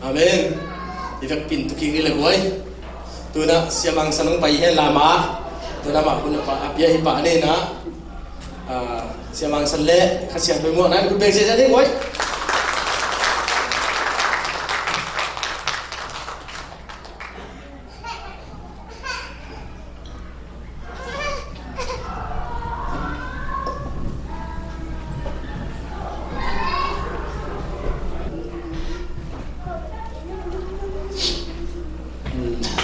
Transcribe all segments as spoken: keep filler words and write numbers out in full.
Amen. I vekpi in tu kik ni le guai. Tuna Sia Mang San hong pai hen la ma. Tuna mah hun a pia hi pah ni na. Ah, Sia Mang San le Kha Siangtho muak na, i khut beng sia sia ni guai.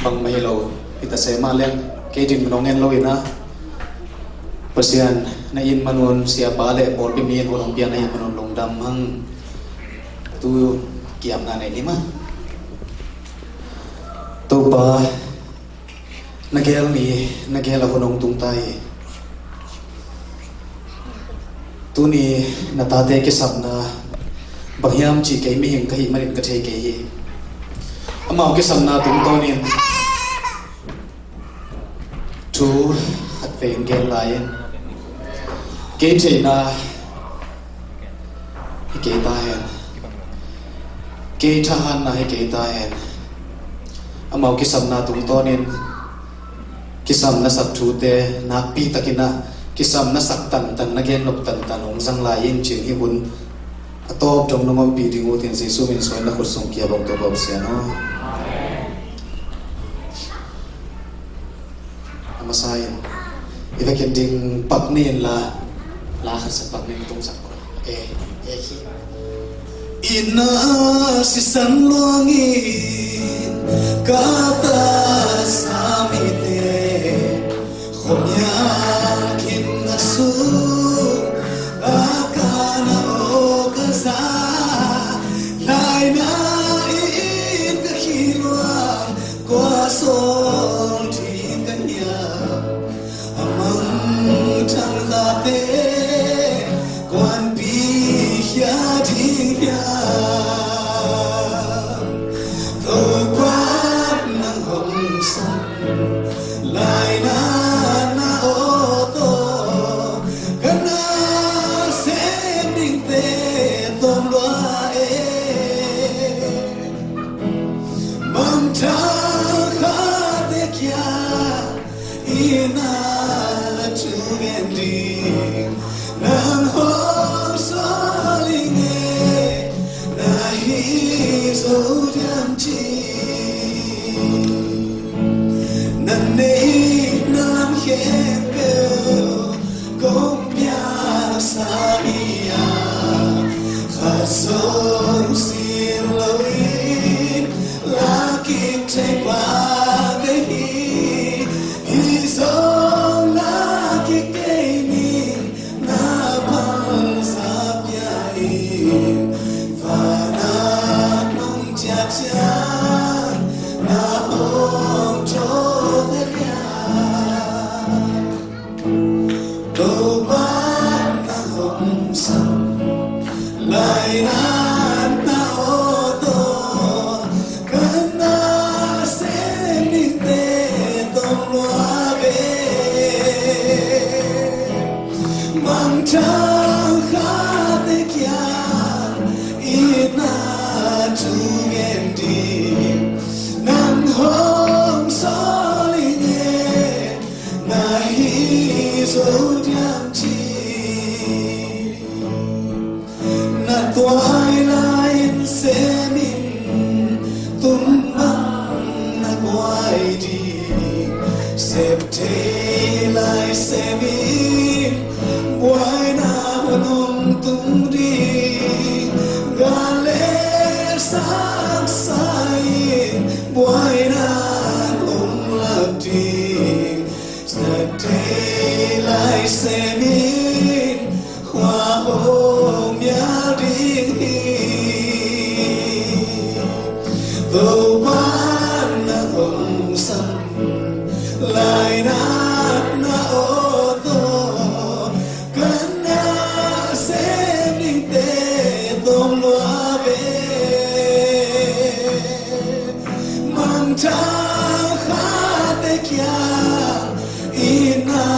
Bangmah hi lo, hi ta se mah leng, kei din manong en lo ina. Pasian na in manun siapa le pawlpi mi in hun hong pian na in manun lungdam hang. Tu kiamna nei ni ma. Topa, na gel ni, na gel a hun hong tung ta hi. Tuni na tate kisapna bang hiam cih kei mihing ka hih manin ka thei kei hi. Amau kisapna tungtawnin thu khat vei in gen lai in, kei theihna hi kei ta hen. Kei thahatna hi kei ta hen. Amau kisapna tungtawnin kisam na sak thute nakpi takin ah kisam na sak tantan, na gen nop tantan hong zang lai in cin hi hun a tawp dong nong ompih ding uh tin Jesu min suan na khut sung kia bawk to bawk sia no. A masa in i vekin ding pak ni in la, la khat sa pak ni in tung sak ko. Eh, eh, hi. Ina sisan luangin kata samite khomia kin na su akana o kaza laina in ka khilua kua sol ding ka hiam? A mangthang khate kuanpi khia ding hiam? Topa nang hong sam laina na awtaw ka na sem dingte tawm lua e. Mangthang khate kia ina thu gen ding nang hong sawl ing e, na hi zo diam ci. Na neih na lam khempeuh kong piaksa hi a, khat zong sin loin la kik thei pate hi. Hi zong la kik kei ning, na pangsa pia in, vana nong ciat ciat na om thawh ka lian. Topa na hong sam laina na awtaw ka na sem dingte tawm lua ve. Mangthang khate kia ina thu gen ding nang hong sawl ing e, na hi zo diam ci. Na tuailai in sem in, tum bang na guai ding, sep thei lai sem in, buaina hun hong tung ding, gal le saksa in, buaina hong lak ding. Sa thei lai sem in, khua hong mial ding hi. Topa na hong sam laina na awtaw ka na sem dingte tawm lua ve. Mangthang khate kia ina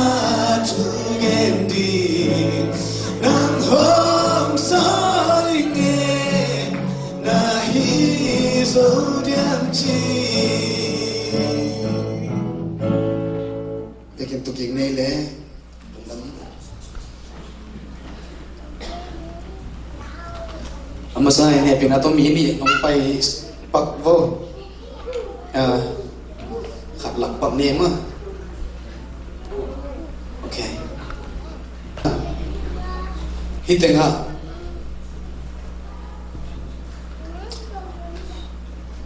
thu gen ding nang hong sawl ing e, na hi Zo diam ci. Biakinn tuk kik nei le. A masa in hehpihna tawh mi nih nong pai pak vo. Ah, khat lak pak ni mah. Ok. Hih tengah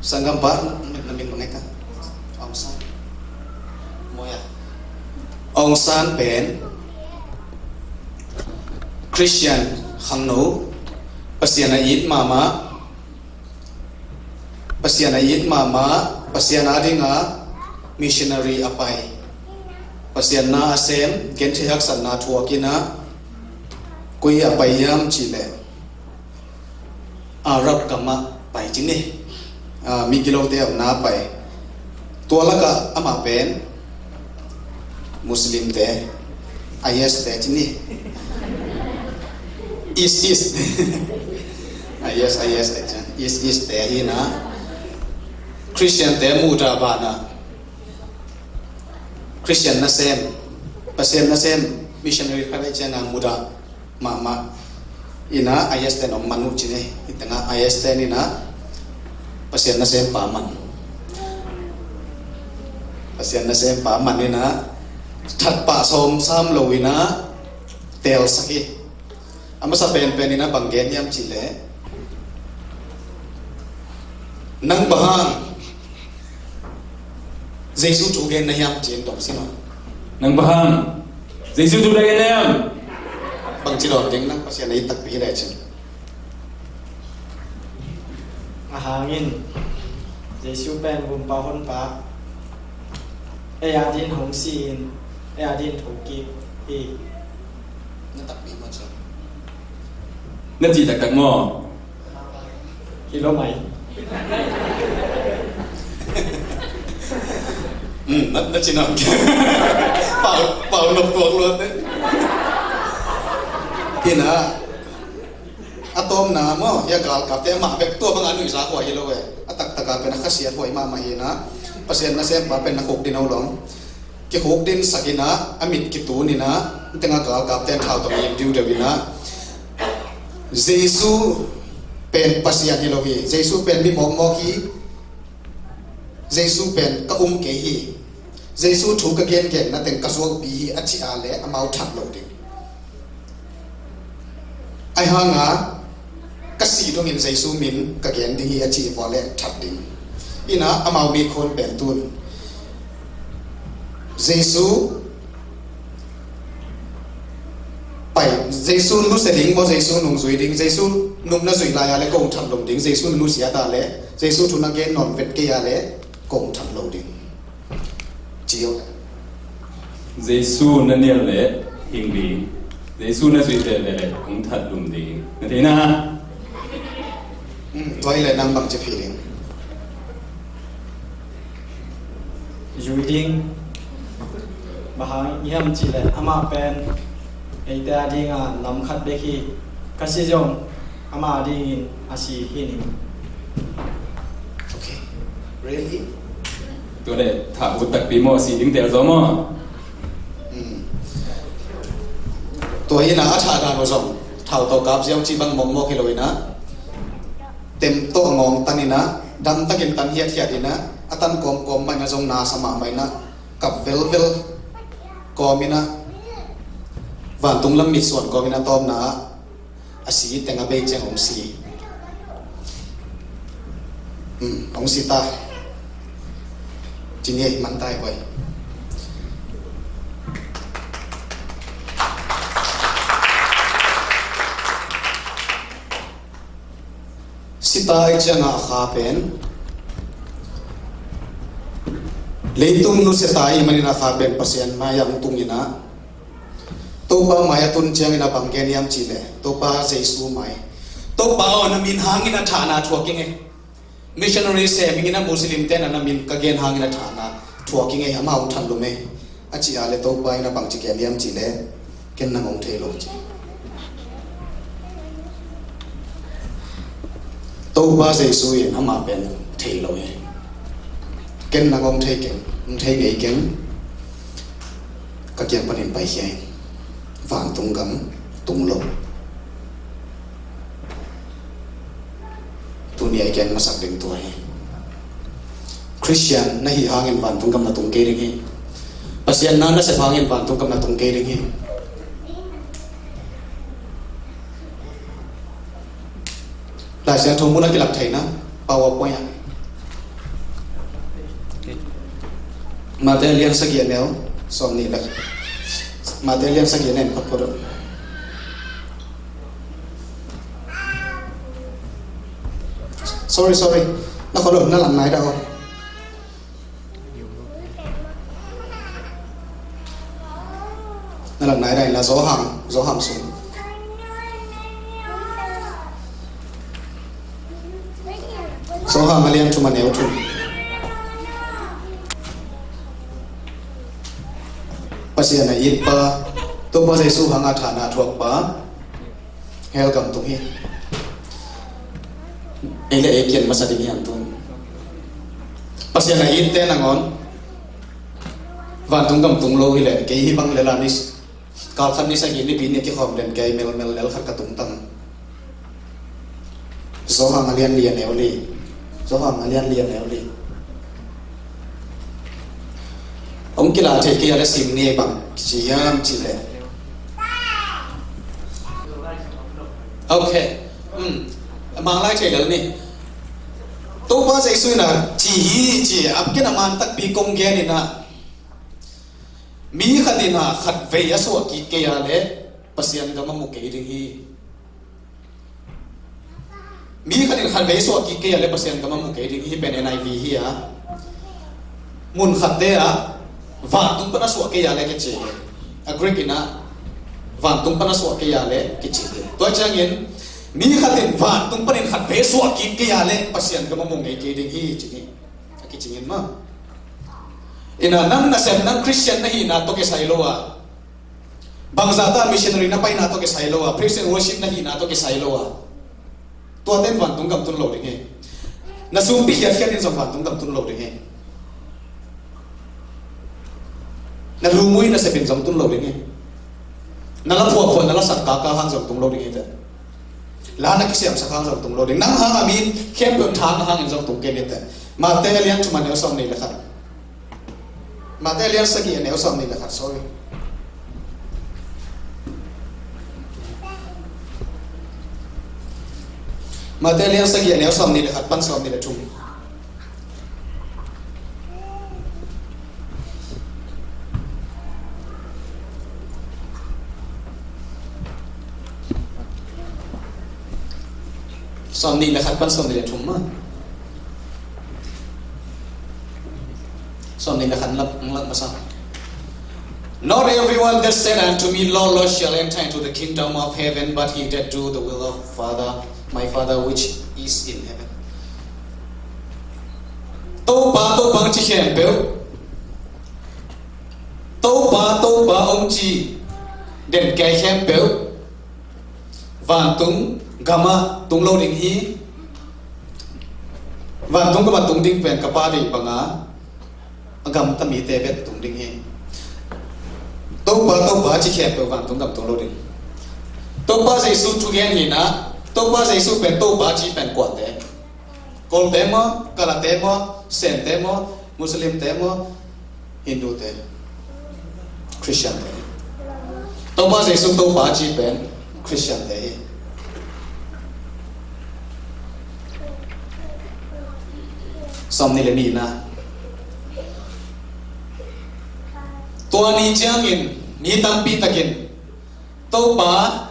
sanggampa na min bang hiam? Aung San. Maw ya. Aung San pen Christian khangno, Pasian a it mahmah, Pasian a it mahmah, Pasian a dinga missionary a pai. Pasian na a sem, genthei haksatna thuak in a, koi a pai hiam cih leh Arab gam ah pai ci ni. Ah, mi gilote a omna ah pai. Tua lakah amah pen Muslim te, I S te ci ni. ISIS. I S, I S, I S te hi na. Christian te mudah banah, Christian nasem, Pasian nasem missionary khat ahih ciangin mudah mahmah. Ina I S te nong man uh ci ni. Hih tengah I S te ni na, Pasian nasempa man. Pasian nasempa man ina, that pah sawm sam lo ina, telsak hi. A masa penpen ina bang gen hiam cih leh, nang bang hang Jesu thu gen na hiam ci-in dong sin aw. Nang bang hang Jesu thu na gen na hiam? Bang ci dong ding, nang Pasian na it takpi hi leh cin. A hangin Jesu pen Gumpa Honpa, ei a din hong si in, ei a din thokik hi. Na takpi maw cin? Na cih taktak maw? Hi lo mai. Hmm, na, na cin aw. Pau, pau nop tuak luat eh. Ina, a tawpna maw, hia galkapte amah bek tua bang a nuihza huai hi lo eh. A taktak a pen a khasiat huai mahmah hi na. Pasian nasempa pen na khuk din aw lawm. Kikhuk dinsak ina, a mit kitun ina, tengah galkapte thau tawh ngim diudeu ina, Jesu pen Pasian hi lo hi, Jesu pen mi mawkmawk hi, Jesu pen ka um kei hi, Jesu thu ka gengenna teng ka zuaupi hi a cih a leh amau that lo ding. Ahi hanga ka sih dongin Jesu min ka gen ding hi a cih vua leh that ding. Ina amau mi khun pen tun Jesu pai, Jesu nusia ding maw, Jesu nungzui ding, Jesu nung na zuih lai a leh kong that lo ding, Jesu na nusia ta leh, Jesu thu na gen nawn vet kei a leh kong that lo ding. Ci uh. Jesu na nial leh hing ding. Jesu na zuih veve leh hong that lum ding. Na thei na? Hmm, tua hi leh nang bang ci phi ding? Zui ding. Bang hang hiam cih leh amah pen eite a dinga nam khat bek hi. Ka si zong amah a dingin a si hi ning. Ok. Really? Tua leh thah ut takpi maw, si ding tel zaw maw? Hmm. Tua hi na a thah dan uh zong thau tawh kap ziau ci bang mawkmawk hi lo ina, tem tawh a ngawng tan ina, damtakin tan hiathiat ina, a tan kawmkawm mah ina zong na sa mahmah ina, kap velvel kawm ina, vantung lam mitsuan kawm ina tawpna ah a si teng a bei ciang hong si. Hmm, hong si ta. Ci ni, man ta hi koi. Si ta hi ciangah a kha pen leitung nusia ta ahih manin a kha pen Pasian mai-ah hong tung ina, Topa mai-ah tun ciangin a bang gen hiam cih leh, Topa Jesu mai. Topa aw, na min hangin a thahna thuak ing ei. Missionary sem ing ina, Muslim te na, na min ka gen hangin a thahna thuak ing ei, amau hong that lum ei. A cih a leh Topa in a bang ci gen hiam cih leh, ken nang hong thei lo ci. Topa Jesu in amah pen thei lo hi. Ken nang hong thei keng, hong thei ngei keng. Ka kiang panin paikhia in. Vantung gam tung lo. Tuni a i gen masak ding tua hi. Khristian na hih hangin vantung gam na tung kei ding hi. Pasian na na sep hangin vantung gam na tung kei ding hi. Lai Siangtho mun a kilak theihna, PowerPoint ah. Mate lian sagih a neu sawm nih le, Mate lian sagih a neu khat phot. Sorry, sorry. Na kholo, na lang nai dah. Na lang nai dah in la, Johan, Johan sung. Johan a lian thum a neu thum. Pasian a itpa, Topa Jesu hanga thahna thuakpa, hell gam tung hi. Ei le ei kian masa ding hi hang tun. Pasian a itte nangawn vantung gam tung lo hi le, kei hi bang le la ni, kal khat ni sagih ni pi ni kikhawm den kei melmel lel khat ka tung tam. Johan a lian li a neu li. Johan a lian li a neu li. Hong kila thei kei a le sim ni bang ci hiam ci le. Ok. Hmm. Mang lai thei lel ni. Topa Jesu in a ci hi ci a, ken a man takpi kong gen in a, mi khat in a khat vei a suah kik kei a le Pasian gam a mu kei ding hi. Mi khat in khat vei suah kik kei a le Pasian gam a mu kei ding hi. Pen N I V hi a, mun khatte ah vantung pan a suah kei a le kici hi. A Greek in a vantung pan a suah kei a le kici hi. Tua ciangin mi khat in vantung panin khat vei suah kik kei a le Pasian gam a mu ngei kei ding hi ci hi. A kicingin ma. Ina nang nasem nang Christian na hihna tawh kisai lo a, bangzah ta missionary na paina tawh kisai lo a, praise and worship na hihna tawh kisai lo a, tuate in vantung gam tun lo ding hi. Na sumpi khiatkhiat in zong vantung gam tun lo ding hi. Na lumui na sepin zong tun lo ding hi. Na la phuahphuah na la sak kaka hang zong tung lo ding hi te. La na kisiamsak hang zong tung lo ding. Nang hang a mi khempeuh thang hangin zong tung kei ni te. Mate a lian thum a neu sawm nih le khat. Mate a lian sagih a neu sawm nih le khat, sorry. Mate a lian sagih a neu sawm nih le khat pan sawm nih le thum. Sawm nih le khat pan sawm nih le thum ma. Sawm nih le khat lak, lak masa. Not everyone that said unto me, Lord, Lord, shall enter into the kingdom of heaven, but he that do the will of Father, my Father which is in heaven. Topa, Topa ci khempeuh, Topa, Topa hong ci den kei khempeuh vantung gam ah tung lo ding hi. Vantung gam ah tung ding pen ka Pa deih banga a gamta mite bek tung ding hi. Topa, Topa ci khempeuh vantung gam tung lo ding. Topa Jesu thugen hi na, Topa Jesu pen Topa ci pen kuate? Kawlte maw, Kalate maw, Sente maw, Muslimte maw, Hindute, Christiante. Topa Jesu Topa ci pen Christiante hi. Sawm nih le nihna. Tua ni ciangin mi tampi takin, Topa,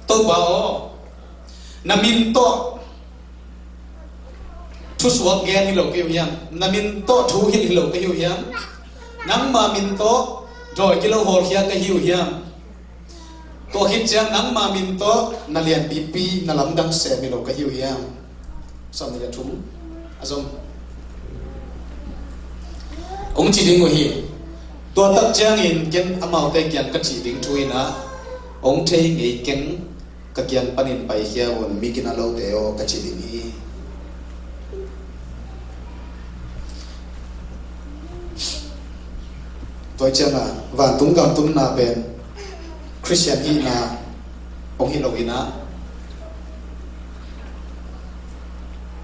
Topa aw, na min tawh thusuak gen hi lo ka hi uh hiam? Na min tawh thu hilh hi lo ka hi uh hiam? Nangma min tawh dawi kilo hawlkhia ka hi uh hiam? Tua khit ciang nangma min tawh na lianpipi, na lamdang sem hi lo ka hi uh hiam? Sawm nih le thum a zom. Hong ci ding uh hi. Tua tak ciangin ken amaute kiang ka cih ding thu in ah, hong thei ngei keng, ka kiang panin paikhia un, mi gina lote aw, ka ci ding hi. Tua ciangin vantung gam tunna pen Khristian hihna hong hi lo in ah,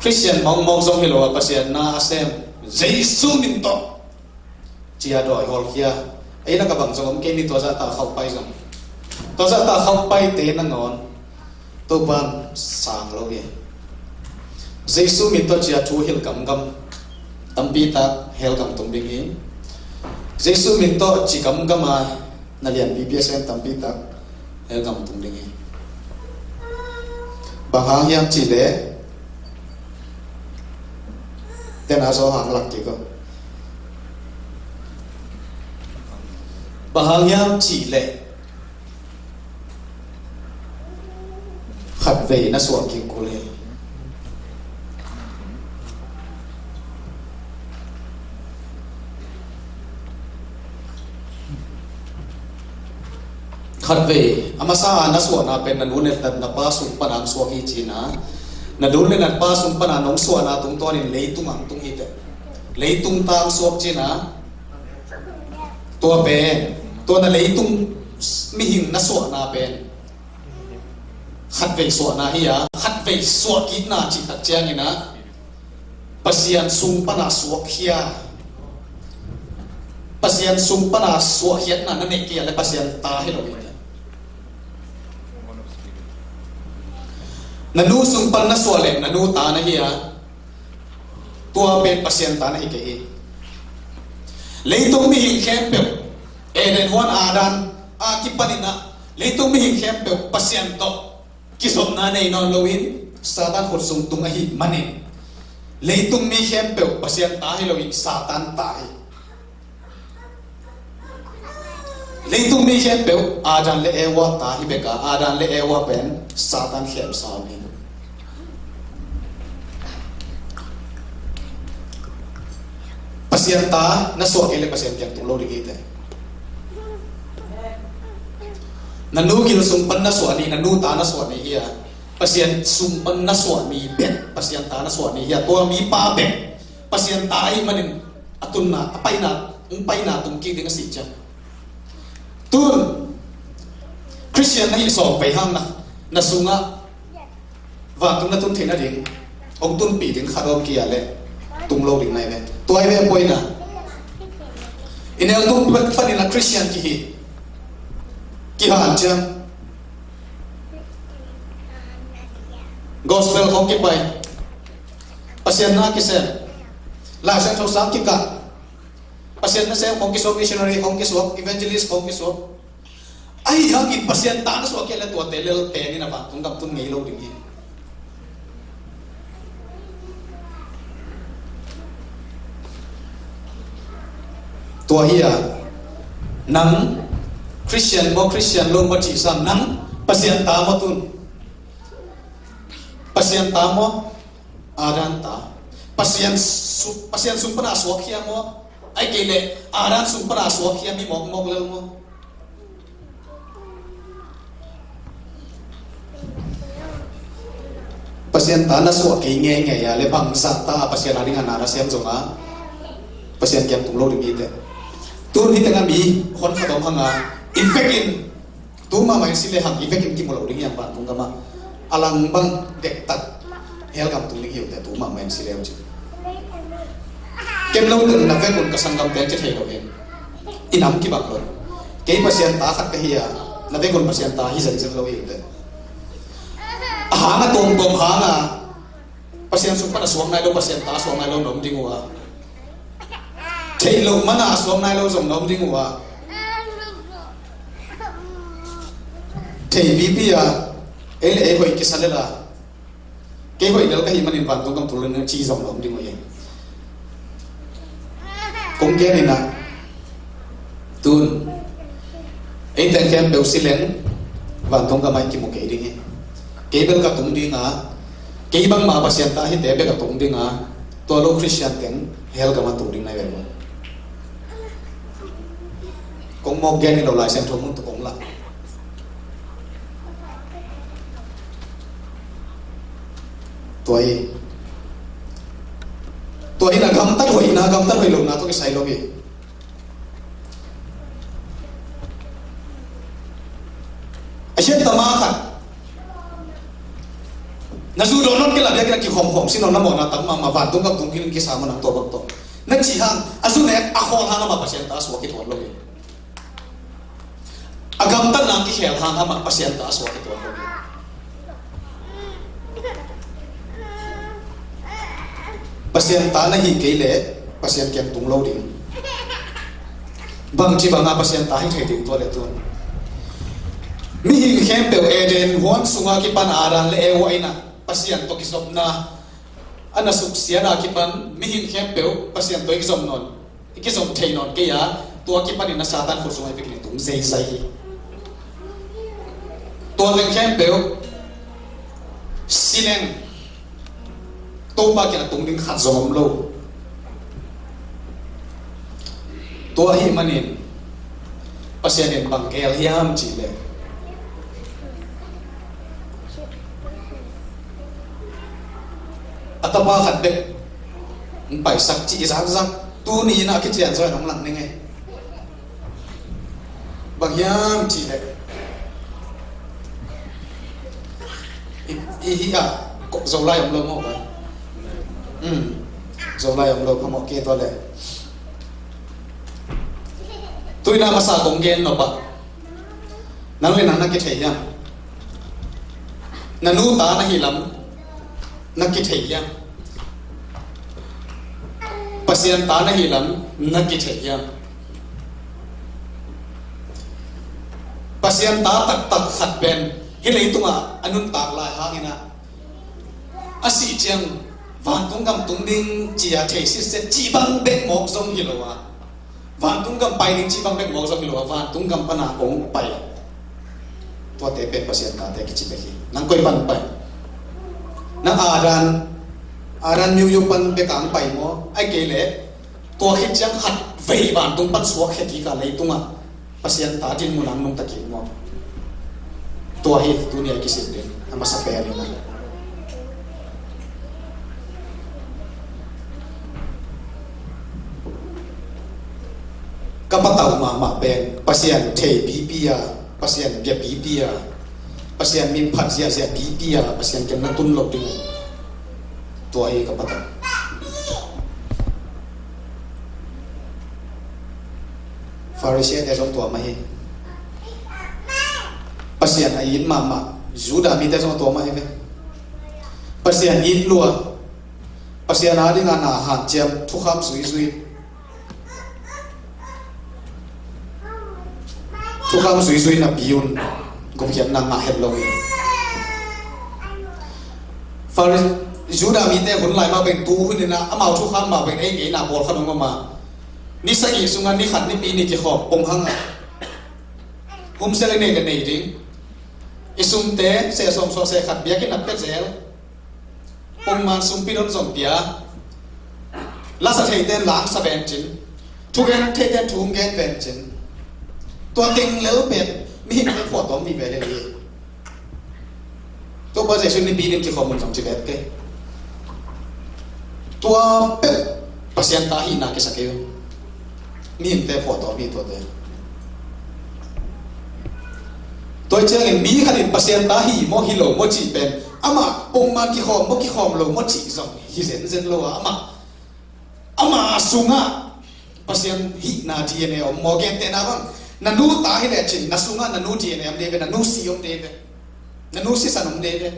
Khristian mawkmawk zong hi lo a, Pasian na a sem Jesu min tawh ci-a dawi hawlkhia. Ei, na ka bang zong om kei ni, tua zahta khauhpai zong. Tua zahta khauhpaite nangawn Topan sang lo hi. Jesu min tawh ci-a thu hilh gamgam tampi tak hell gam tung ding hi. Jesu min tawh ci gamgam a na lianpipi a sem tampi tak hell gam tung ding hi. Bang hang hiam cih leh, tena zaw hang lak kik o. Bang hang hiam cih leh, khatvei na suah kik kul hi. Khatvei, a masa a na suahna pen na nu le na pa sung pana hong suak hi ci-in ah, na nu le na pa sung pana nong suahna tungtawnin leitung ah hong tung hi teh. Leitung ta hong suak ci-in ah, tua pen, tua na leitung mihing na suahna pen khatvei suahna hi a, khatvei suah kitna cih tak ciangin ah, Pasian sung pana suakkhia, Pasian sung pana suahkhiatna na neih kei a leh Pasian ta hi lo hi. Na nu sung pan na suah leh na nu ta na hi a, tua pen Pasian ta na hi kei hi. Leitung mihing khempeuh, Eden huan Adam a kipanin ah, leitung mihing khempeuh Pasian tawh kizopna nei nawn loin Satan khut sung tung ahih manin, leitung mi khempeuh Pasian ta hi loin Satan ta hi. Leitung mi khempeuh Adam le Eva ta hi bek a, Adam le Eva pen Satan khemsa om hi. Pasian ta na suah kei leh Pasian kiang tung lo ding hi teh. Na nu gil sung pan na suah ni, na nu ta na suah ni hi a, Pasian sung pan na suah ni bek, Pasian ta na suah ni hi a, tua mipa bek Pasian ta ahih manin a tunna, a paina, hong paina tung kik ding a si ciang. Tun Khristian na hih sawm vei hang na, na sungah vantung na tun theih nading, hong tunpih ding khat om kei a leh tung lo ding na hi ve. Tua hi ve a poina. I neu tung panin a Khristian kihi, kihan ciang, gospel khong kipai, Pasian na kisem, Lai Siangtho sang kikah, Pasian nasem khong kisuak, missionary khong kisuak, evangelist khong kisuak. Ahi hangin Pasian ta na suah kei leh tuate lel pen in a vantung gam tun ngei lo ding hi. Tua hi a, nang Khristian maw, Khristian lo maw cih sang, nang Pasian ta maw tun? Pasian ta maw, Adam ta? Pasian su-, Pasian sung pana suakkhia maw, ahih kei leh Adam sung pana suakkhia mi mawkmawk lel maw? Pasian ta na suah kei ngeingei a leh bangzah ta a Pasian a ding a na na sem zong a, Pasian kiang tung lo ding hi teh. Tun hih tengah mi honkhat om hang a, i vekin tu mahmah in si lehang i vekin kimu lo ding hi hang vantung gamah. A lang bang dektak hell gam tung ding hi uh teh, tu mahmah in si leu cin. Ken lo teng na vekun ka sanggamte ci thei lo hi. I nam kibang lo. Kei Pasian ta khat ka hi a, na vekun Pasian ta hi zenzen lo hi uh teh. A hang a tuamtuam hang a, Pasian sung pan a suak nai lo, Pasian ta suak nai lo na om ding uh a, theih loh man a suak nai lo zong na om ding uh a, thei pipi a, ei le ei hoih kisa lel a, kei hoih lel ka hih manin vantung gam tul lo na ci zong na om ding uh hi. Kong gen in ah, tun ei teng khempeuh si leng vantung gamah i kimu kei ding hi. Kei bel ka tung ding a, kei bangmah Pasian ta hite bek a tung ding a, tua lo Khristian teng hell gamah tung ding na hi ve maw? Kong mawk gen hi lo, Lai Siangtho mun tawh kong lah. Tua hi. Tua hi na, gamtat hoihna, gamtat hoih lohna tawh kisai lo hi. Biak tama khat na zu dawn nawn kei la, biakinn ah kikhawmkhawm sin nawn, na mawhna tam mahmah, vantung gam tung khin kisa maw nang tua bang tawh. Na cih hang a zu nek a khawl hang amah Pasian ta a suak hi tuan lo hi. A gamtatna kikhel hang amah Pasian ta a suak hi tuan lo hi. Pasian ta na hi kei leh Pasian kiang tung lo ding. Bangci banga Pasian ta hi thei ding tua le tun. Mihing khempeuh Eden huan sunga kipan Adam le Eva in a Pasian tawh kizopna a na suksiatna kipan mihing khempeuh Pasian tawh i kizop nawn, i kizom thei nawn kei a, tua kipanin a Satan khut sungah i vekin i tung zeizai hi. Tua teng khempeuh si leng Topa kiang a tung ding khat zong om lo. Tua ahih manin Pasian in bang gel hiam cih leh, a tapa khat bek hong paisak cih i zakzak, tuni in a kician zaw in hong lang ning e. Bang hiam cih leh i, i hi a, Zolai om lo maw bai? Um, Zolai om lo phamawh kei tua le. Tuina masa kong gen nop ah, nang le nang na kithei hiam? Na nu ta na hi lam na kithei hiam? Pasian ta na hi lam na kithei hiam? Pasian ta taktak khat pen hih leitungah a nuntak lai hangin ah, a sih ciang vantung gam tung ding ci-a thei sitset cih bang bek mawk zong hi lo a, vantung gam pai ding cih bang bek mawk zong hi lo a, vantung gam pana kong pai. Tuate pen Pasian tate kici bek hi. Nang koi pan pai? Nang Adam, Adam miuyu pan bek ang pai maw? Ai kei leh tua khit ciang khat vei vantung pan suak khia kik a leitungah Pasian ta dinmun ang nungta kik maw? Tua hi tuni a kisit ding a masa pen in a. Ka patau mahmah pen Pasian thei pipi a, Pasian bia pipi a, Pasian min phat ziahziah pipi a, Pasian kiang na tun loh ding. Tua hi ka patau. Pharisee-te zong tua mah hi. Pasian a it mahmah Judah mite zong tua mah hi ve. Pasian it lua, Pasian a dingah na hanciam, thukham zuizui. Thukham zuizui napi un gupkhiatna ngah het lo hi. Phari-, Judah mite hun lai mah beng tu hun in ah amau thukham mah beng ei ngeina pawl khat hong om a, ni sagih sungah ni khat nipi ni kikhawm pong hang a, humsel i nei le nei ding, i sumte seh sawm sawh seh khat biakinn ah pia zel. Pongman sumpi don zong pia. Lasa theite in la sa ven cin, thugen theite in thu gen ven cin. Tua teng lel pen mihingte phuahtawm mi ve lel hi. Topa Jesu nipi ding kikhawm mun zong ci vet kei. Tua peuh Pasian ta hihna kisa kei un. Mihingte phuahtawm hi tuate. Tua ciangin mi khat in Pasian ta hi maw hi lo maw cih pen, amah pongman kikhawm maw kikhawm lo maw cih zong hi zenzen lo a, amah, amah sungah Pasian hihna D N A om maw? Gentehna bang, na nu ta hi lecin na sungah na nu D N A om dei ve, na nu si om dei ve, na nu sisan om dei ve.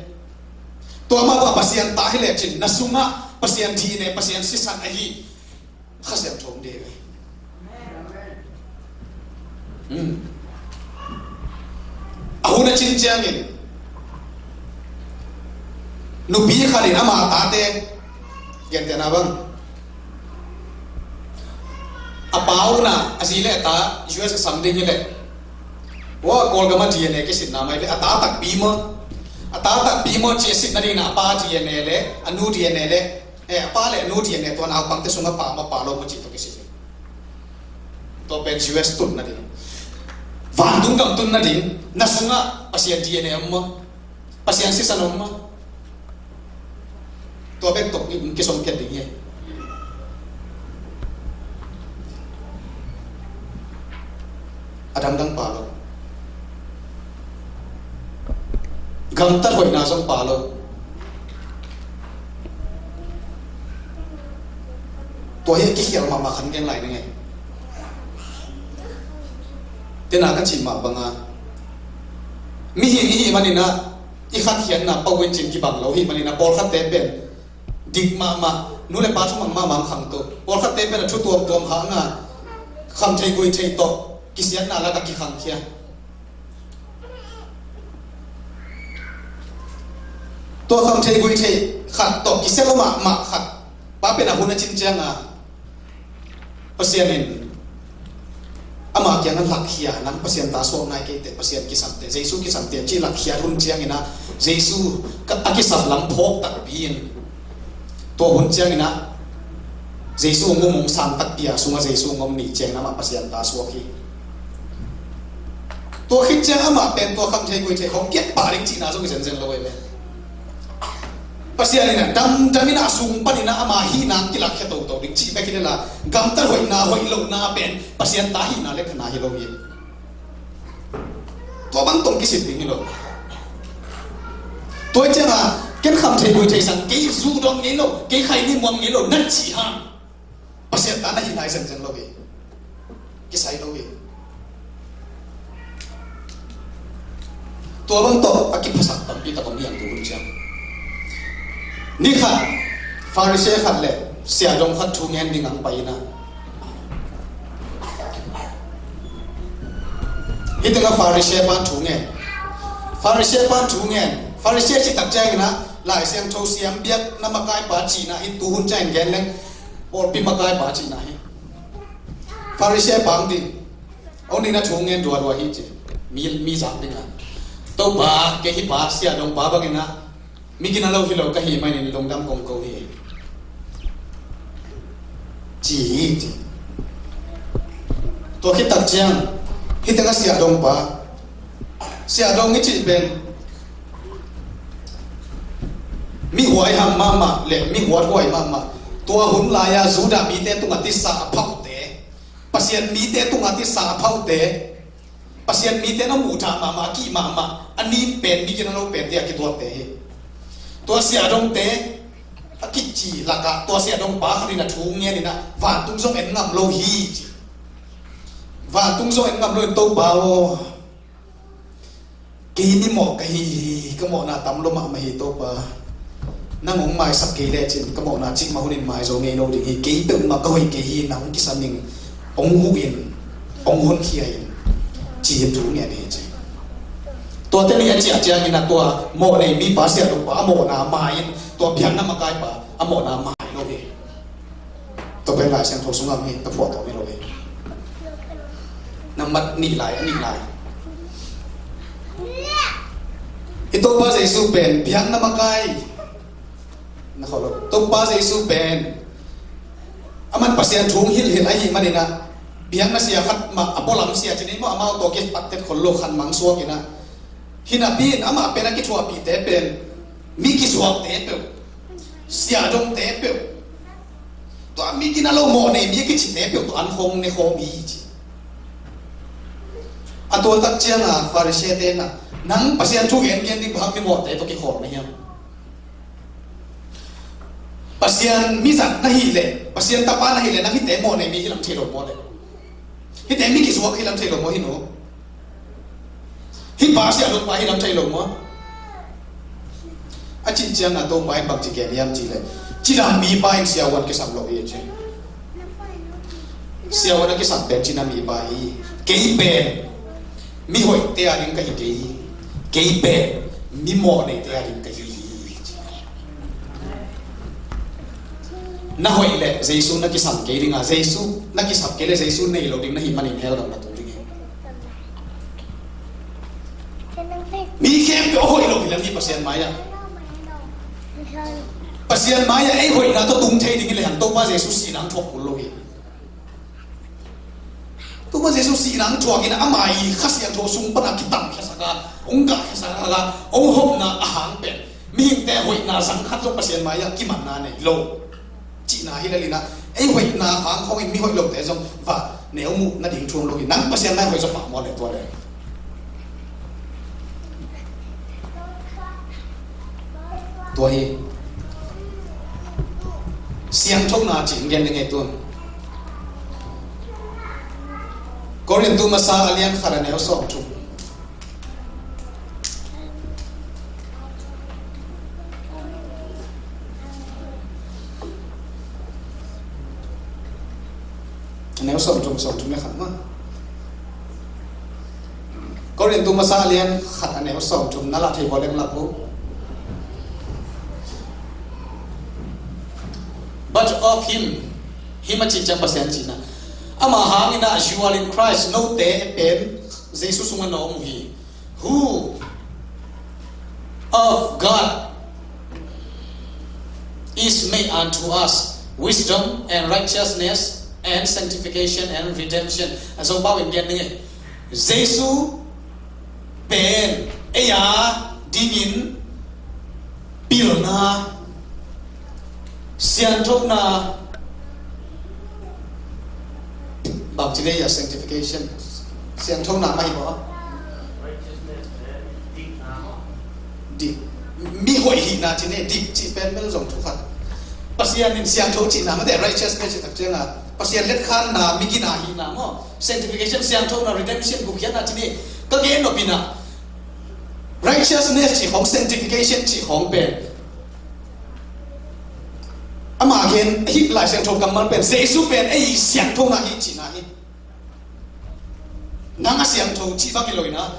Tua mah bang Pasian ta hi lecin na sungah Pasian D N A, Pasian sisan ahi Kha Siangtho om dei ve. Hmm. A hun a cin ciangin nupi khat in ama tate, gentehna bang, a pa un a, a zi le a ta U S a sam ding hi leh, ua Kawlgam a D N A kisitna mai ve, a ta takpi maw, a ta takpi maw ci a sit nadingin a pa D N A le a nu D N A le, eh, a pa le a nu D N A tua naupangte sungah pha maw pha lo maw cih tawh kisit hi. Tua pen U S tun nading, vantung gam tun nading, na sungah Pasian D N A om maw, Pasian sisan om maw? Tua bek tawh in kisong phiat ding hi. A dangdang pha lo. Gamtat hoihna zong pha lo. Tua hi a kikhial mahmah khan gen lai ning e. Tena ka cih mah banga, mihing i hih maninah i khatkhiatna pau in cin kibang lo hih maninah pawlkhatte pen dik mahmah, nu le pa thumang mahmah ang khangto. Pawlkhatte pen a thu tuamtuam hanga kham thei gui thei tawh kisiatna lak a kikhangkhia. Tua kham thei gui thei khat tawh kisia lo mahmah khat pa pen a hun a cin cianga Pasian in ama kiangah lakkhia, nang Pasian ta suak nai kei teh, Pasian kisam teh, Jesu kisam teh, ci lakkhia hun cianginah Jesu a kisam lam phawk takpi in tua hun cianginah Jesu hong um hong sang takpi a sungah Jesu hong om ni ciangin amah Pasian ta suak hi. Tua khit ciang amah pen tua kham thei gui thei khawng kiat pah ding cihna zong hi zenzen lo ei ve. Pasian in a damdam in a sung panin a ama hihna kilakkhia toto ding cih bek hi lel a, gamtat hoihna hoih lohna pen Pasian ta hihna le khana hi lo hi. Tua bang tong kisit ding hi lo. Tua cianga ken kham thei gui thei sang, kei zu dong ngei lo, kei khaini muam ngei lo na cih hang Pasian ta na hihna hi zenzen lo hi. Kisai lo hi. Tua bang tawh a kiphasak tampi tak om hiang tu hun ciang. Ni khat Pharisee khat le siahdong khat thu ngen ding ang pai ina. Hih tengah Pharisee pan thu ngen. Pharisee pan thu ngen. Pharisee cih tak ciangin ah Lai Siangtho siam biakna makaipa cihna hi tu hun ciangin gen leng pawlpi makaipa cihna hi. Pharisee pang ding. Hong ding na thu ngen duadua hi ci. Mi, mi zak ding a. Topa, kei hih pa siahdong pa bangin ah mi gina lo hi lo ka hi manin lungdam kong ko hi. Ci hi ci. Tua khit tak ciang hih tengah siahdong pa. Siahdong i cih pen mi huaiham mahmah le mi huathuai mahmah. Tua hun lai-a Judah mite tungah tisa a phaute, Pasian mite tungah tisa a phaute, Pasian mite na muhthah mahmah, a kih mahmah, a nin pen, mi gina lo pente a kituatte hi. Tua siahdongte a kici lakah tua siahdong pa khat in a thu ngen in ah vantung zong en ngam lo hi ci. Vantung zong en ngam lo in Topa aw, kei mi mawh ka hi hi, ka mawhna tam lo mahmah hi Topa. Nang hong maisak kei lecin ka mawhna cikmah hunin maizaw ngei lo ding hi. Kei peuhmah ka hoih kei hi, nang hong kisam ing, hong huh in, hong honkhia in, ci-in thu ngen hi ci. Tuate nih a ciah ciangin a tua mawh nei mipa siahdongpa a mawhna mai in tua biakna makaipa a mawhna mai lo hi. Tua pen Lai Siangtho sungah mi ka phuah tawh mi lo hi. Nambat nih lai, a nih lai. I Topa Jesu pen biakna makai na khawh lo. Topa Jesu pen aman Pasian thu hong hilhhilh ahih manin ah biakna sia khat mah a pualam sia ci ni maw, amau tawh kipat tet khol lo khan mang suak in ah. Hi napi in amah pen a kithuahpihte pen mi kisuakte peuh, siahdongte peuh, tua mi gina lo mawh nei mi a kicite peuh tua an khawng ne khawm hi ci. A tua tak cianga Pharisee-te na, nang Pasian thu gengen ding bang mi mawhte tua kikhawl na hiam? Pasian mizat na hih leh, Pasian tapa na hih leh, nang hihte mawh nei mi hi lam thei lo maw leh? Hihte mi kisuak hi lam thei lo maw hih no? Hih pa siahdongpa hi lam thei lo maw? A cih cianga Topa in bangci gen hiam cih leh, cidam mipa in siavuan kisam lo hi a ci. Siavuan a kisam pen cina mipa hi. Kei pen mi hoihte a ding ka hi kei hi. Kei pen mi mawh neite a ding ka hi hi. Na hoih leh Jesu na kisam kei ding a, Jesu na kisam kei leh Jesu nei lo ding na hih manin hell dong na tung ding hi. Mi khempeuh a hoih lo hi lem hi Pasian mai-ah. Pasian mai-ah ei hoihna tawh tung thei ding hi leh hang Topa Jesu sihna hong thuak kul lo hi. Topa Jesu sihna hong thuak in ama i Kha Siangtho sung pana kitamkhiasak a, hong gahkhiasak a, hong hopna a hang pen mihingte hoihna zang khat zong Pasian mai-ah kimanna nei lo cihna hi lel in ah, ei hoihna hang khawng in mi hoih lote zong va neu muh nading thuam lo hi. Nang Pasian mai hoih zaw pah maw leh tua leh? Tua hi. Siangthona cih gen ding hi tun. Korintu masa a lian khat a neu sawmthum. A neu sawmthum, sawmthum le khat mah. Korintu masa a lian khat a neu sawmthum na lah thei bawl leng lah uh. But of him, him a cih ciang Pasian cihna. Amah hangin ah, you are in Christ, note pen Jesu sungah na om uh hi. Who of God is made unto us wisdom and righteousness and sanctification and redemption. A Zopau in gen ding e. Jesu pen ei a dingin pilna, siangthona, bangci nei a sanctification, siangthona mah hi maw? Dik. Mi hoih hihna ci nei, dik cih pen bel zong thu khat. Pasian in siangtho cihna mah te, righteousness cih tak ciangin Pasian letkhanna, mi gina hihna maw? Sanctification, siangthona, redemption, gukhiatna ci nei. Ka gen nop in ah, righteousness cih khawng, sanctification cih khawng pen, ama gen hih Lai Siangtho kammal pen, Jesu pen ei siangthona hi cihna hi. Nang a siangtho cih bang hi lo in ah,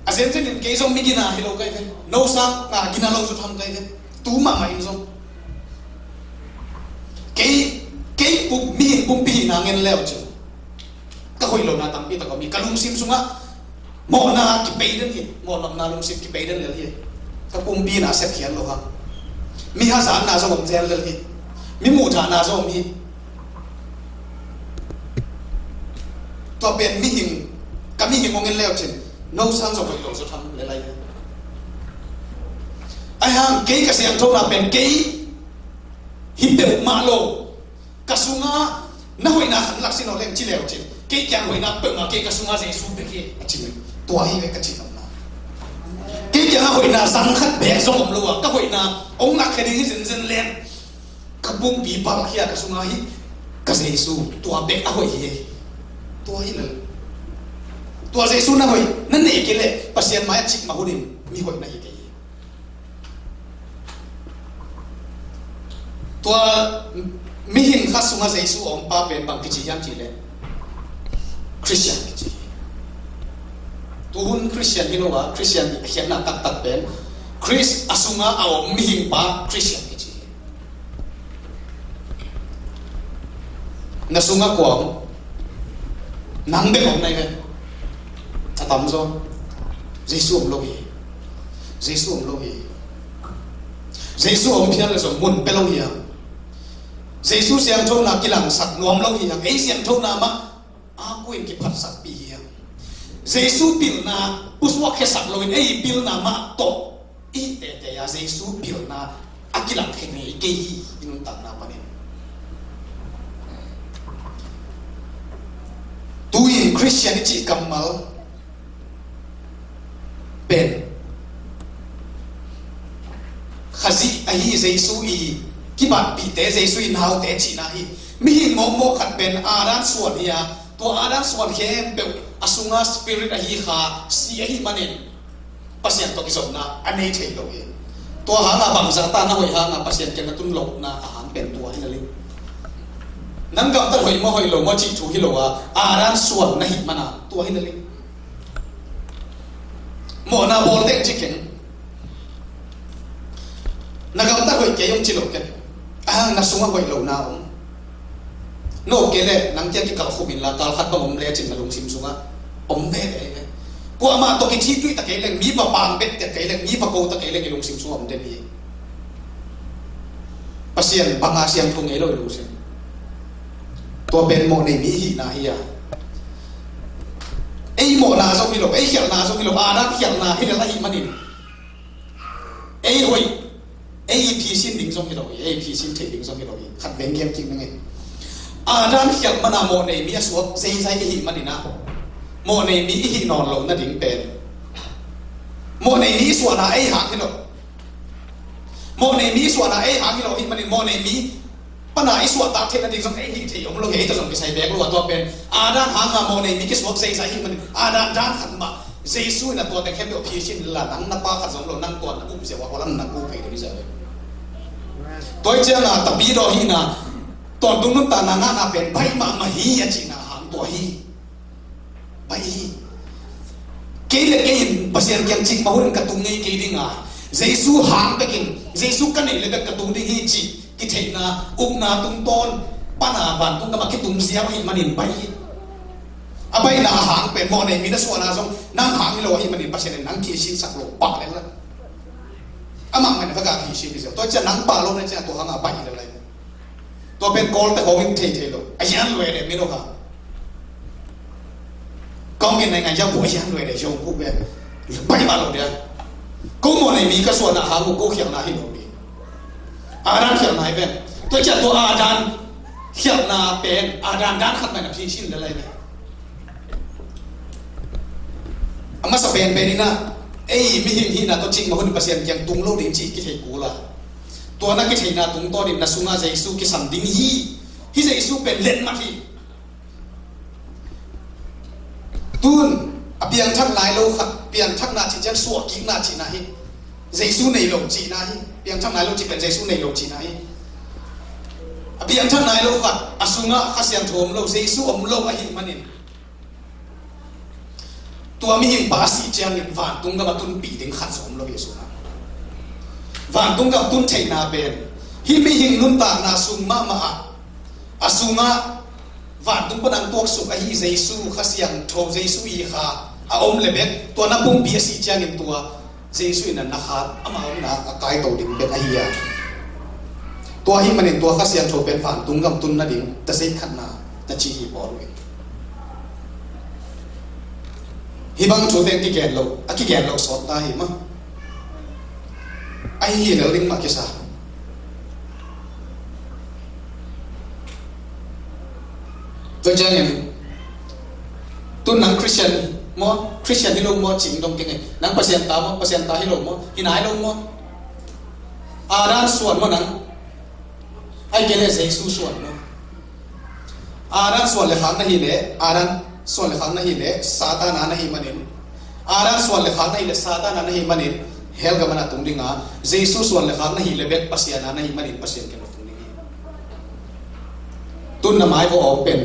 a zenzen in kei zong mi gina hi lo ka hi ve. No sang a gina lo zaw tham ka hi ve. Tu mahmah in zong kei, kei pum, mihing pumpi hihna ngen le uh cin, ka hoih lohna tampi tak om hi. Ka lungsim sungah mawhna kipei den hi, mawh lawmna lungsim kipei den lel hi. Ka pumpi na sepkhiat lo hang, mi hazatna zong om zel lel hi, mi muhdahna zong om hi. Tua pen mihing, ka mihing hong en le uh cin, no sang zong hoih lo zaw tham le lai hi. Ahi hang kei ka siangthona pen kei hi peuhmah lo. Ka sungah na hoihna khat lak sin aw leng ci le uh cin, kei kiang hoihna peuhmah kei ka sungah Jesu bek hi a ci. Tua hi ve ka cih nopna. Kei kiangah hoihna zang khat bek zong om lo a, ka hoihna hong lakkhia ding hi zenzen leng, ka pumpi palkhia ka sungah hi ka Jesu, tua bek a hoih hi. Tua hi lel. Tua Jesu na hoih, na neih kei leh Pasian mai-ah cikmah hunin mi hoih na hi kei hi. Tua mihing khat sungah Jesu a om pa pen bang kici hiam cih leh Christian kici hi. Tuhun Christian hi lo a, Christian a khiatna taktak pen Khrist a sungah a om mihing pa Christian kici hi. Na sungah kua om? Nang bek om na hi ve. A tamzaw Jesu om lo hi. Jesu om lo hi. Jesu om phial le zong mun pia lo hi hang. Jesu siangthona kilangsak nuam lo hi hang. Ei siangthona mah a kuin kiphatsakpih hi hang. Jesu pilna pusuak khiasak loin ei pilna mah tawh i tehteh a Jesu pilna a kilangkhia ngei kei hi i nuntakna panin. Tu-in Christian i cih kammal pen Khazih ahi Jesu i kibatpihte, Jesu i naute cihna hi. Mihing mawkmawk khat pen Adam suan hi a, tua Adam suan khempeuh a sunga spirit ahi kha si ahi manin Pasian tawh kizopna a nei thei lo hi. Tua hanga bangzah ta na hoih hanga Pasian kiang na tun lohna a hang pen tua hi na ling. Nang gamtat hoih maw hoih lo maw cih thu hi lo a, Adam suan na hih mana tua hi na ling. Mawhna bawl teng ci keng. Na gamtat hoih kei om ci lo keng. A hang na sungah hoih lohna om. No kei leh nang kiang kikalh khum inla kal khat bang om lecin na lungsim sungah om veve hi ve. Kuamah tawh kithitui ta kei leng, mi va pang bet ta kei leng, mi va ko ta kei leng i lungsim sungah om den hi. Pasian banga siangtho ngei lo i lungsim. Tua pen mawh nei mi i hihna hi a. Ei mawhna zong hi lo, ei khialhna zong hi lo, Adam khialhna hi lel ahih manin ei hoih, ei i phisin ding zong hi lo hi, ei i phisin theih ding zong hi lo hi. Khat veng gen kik ning ei. Adam khialh mana mawh nei mi a suak zeizai i hih manin ah, mawh nei mi i hih nawn lo nading pen mawh nei mi i suahna ei hang hi lo. Mawhnei mi suahna ei hang hi lo ahih manin mawhnei mi pana i suahtak theih nading zong ei hih theih om lo hi. Ei tawh zong kisai bek lo a, tua pen Adam hanga mawhnei mi kisuak zeizai ahih manin Adam dan khat mah Jesu in a tua teng khempeuh philh sin la, nang na pa khat zong lo, nang tua na um ziau a, hua lam na gu phei ding hi ziau. Tua hi cianga tapidaw hihna, tawntung nuntakna ngahna pen baih mahmah hi a cihna hang tua hi. Baih hi. Kei le kei in Pasian kiang cikmah hunin ka tung ngei kei dinga, Jesu hang bekin, Jesu ka neih le bek ka tung ding hi cih kitheihna, ukna tungtawn pana vantung gamah kitung ziau ahih manin baih hi. A baihna a hang pen mawhnei mi na suahna zong nang hang hi lo ahih manin Pasian in nang kisinsak lo pah lel la. Amah mah in va ka kisin hi ziau. Tua ciang nang pah lo na ciang tua hanga baih hi lel lai. Tua pen Kawlte hong in thei thei lo. A hian luai le mi lo ha. Kong in nai ngai yau bu a hian luai le yau bu be. Pai ba lo dia. Ko mawhnei mi ka suahna hang ko khialhna hi lo ni. Adam khialhna hi pen. Tua ciang tua Adam khialhna pen Adam dan khat mai na phi sin da lai le. A masa penpen in ah ei mihing hihna tawh cikmah hun Pasian kiang tung lo ding cih kithei kul a, tua na kitheihna tungtawnin na sungah Jesu kisam ding hi. Hih Jesu pen letmat hi. Tun a piangthak nai lo khat, piangthakna cih ciang suahkikna cihna hi. Jesu nei lo cihna hi. Piangthak nai lo cih pen Jesu nei lo cihna hi. A piangthak nai lo khat, a sungah Kha Siangtho om lo, Jesu om lo ahih manin tua mihing pa a sih ciangin vantung gam a tunpih ding khat zong om lo hi a sungah. Vantung gam tun theihna pen hih mihing nuntakna sung mahmah ah, a sungah vantung pan ang tuaksuk ahi Jesu Kha Siangtho, Jesu i Kha a om le bek, tua na pumpi a sih ciangin tua Jesu in a na khat ama omna a kaito ding bek ahi a. Tua ahih manin tua Kha Siangtho pen vantung gam tun nading tasei khatna na ci hi bawl uh hi. Hih bang thu teng kigen lo, a kigen lo sawt ta hi mah. Ahi hi lel ding mah kisa. Tua ciangin tun nang Christian maw, Christian hi lo maw cih dong keng e. Nang Pasian ta maw, Pasian ta hi lo maw, hi nai lo maw? Adam suan maw nang? Ai kei le Jesu suan maw? Adam suan le khak na hi le, Adam suan le khak na hi le Satan a na hi manin, Adam suan le khak na hi le Satan a na hi manin hell gam a na tung ding a, Jesu suan le khak na hi le bek Pasian a na hi manin Pasian kiang tung ding hi. Tun na mai va awk pen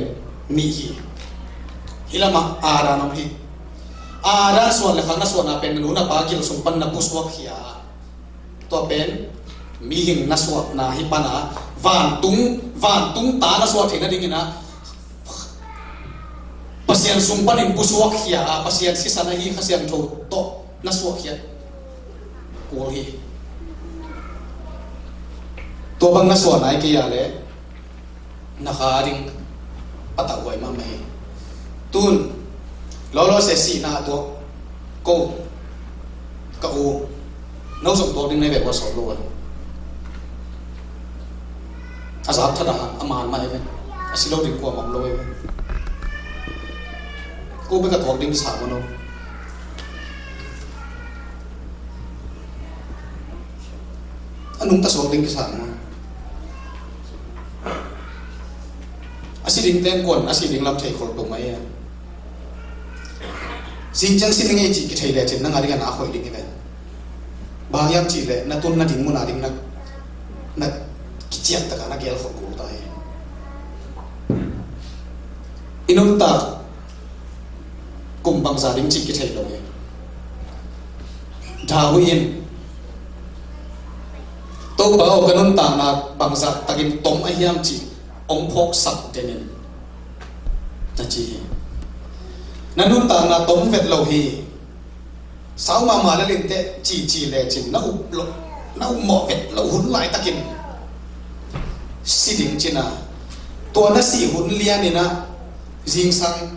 mi hi. Hih lamah Adam om hi. Adam suan le khak na suahna pen na nu na pa gil sung pan na pusuak hi a. Tua pen mihing na suahna hi pana vantung, vantung ta na suah theih nadingin a Pasian sung panin pusuak khia a, Pasian sisan ahi Kha Siangtho tawh na suah khia kul hi. Tua bang na suah nai kei a le na kha ding a tauhuai mahmah hi. Tun lawlaw se sihna a tuak ko ka u no zong tuak ding na hi ve kua sawt lo a. A zak thada a man mah hi ve. A si lo ding kua mah om lo hi ve. Ko bek a tuak ding sa maw no? A nungta suak ding kisa maw? A si ding teng kuan a si ding lam thei khol peuhmah hi a. Zing ciang si ding ei cih kithei lecin nang a ding a na hoih ding hi ve. Bang hiam cih leh na tun na ding mun a ding na, na kician taka na gel khol kul ta hi. I nuntak kum bangza ding cih kithei lo hi. David in Topa aw, ka nuntakna bangzah takin tom a hiam cih hong phawksak den in na ci hi. Na nuntakna tom vet lo hi. Sau mahmah lel inteh cici lecin na up loh, na up mawh vet loh hun laitakin si ding cina. Tua na sih hun lianin ah zingsang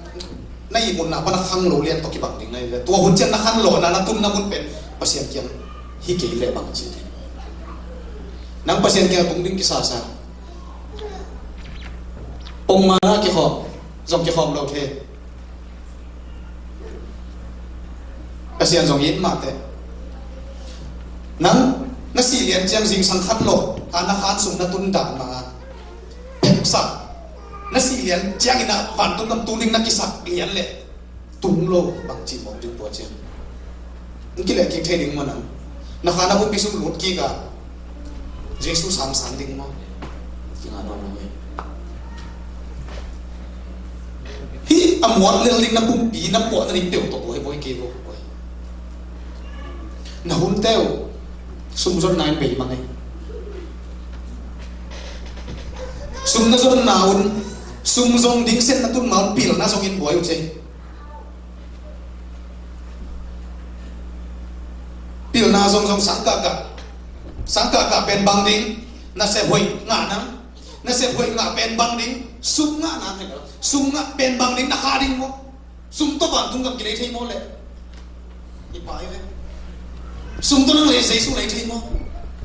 na ihmutna pana khang lo lian tawh kibang ding na hi ve. Tua hun ciang na khanlawhna na tunna mun pen Pasian kiang hi kei leh bang ci ding? Nang Pasian kiang tung ding kisasa. Pongmana kikhawm zong kikhawm lo thei. Pasian zong it mah teh. Nang Na sih lian ciang zingsang khat lo a na khan sung na tun dan mah a, peksa. Na sih lian ciangin a vantung gam tung ding na kisak lian leh tung lo bang ci mawk ding tua ciang. Hong kileh kik thei ding maw nang? Na khan a pumpi sung lut kik a Jesu sang sang ding maw? Kinga nawn lo hi. Hih a muat lel ding na pumpi na puah na ding peuh tawh buai buai kei vo. Na hunte uh sum zonna in bei mang ei. Sum na zonna un, sum zong ding sen na tun ma un pilna zongin buai uh cei. Pilna zong zong sangkahkah, sangkahkah pen bang ding, nasep hoih ngah nang, nasep hoih ngah pen bang ding, sum ngah nang, sum ngah pen bang ding, na kha ding maw? Sum tawh vantung gam kilei thei maw leh? I pai ve. Sum tawh nang lei Jesu lei thei maw?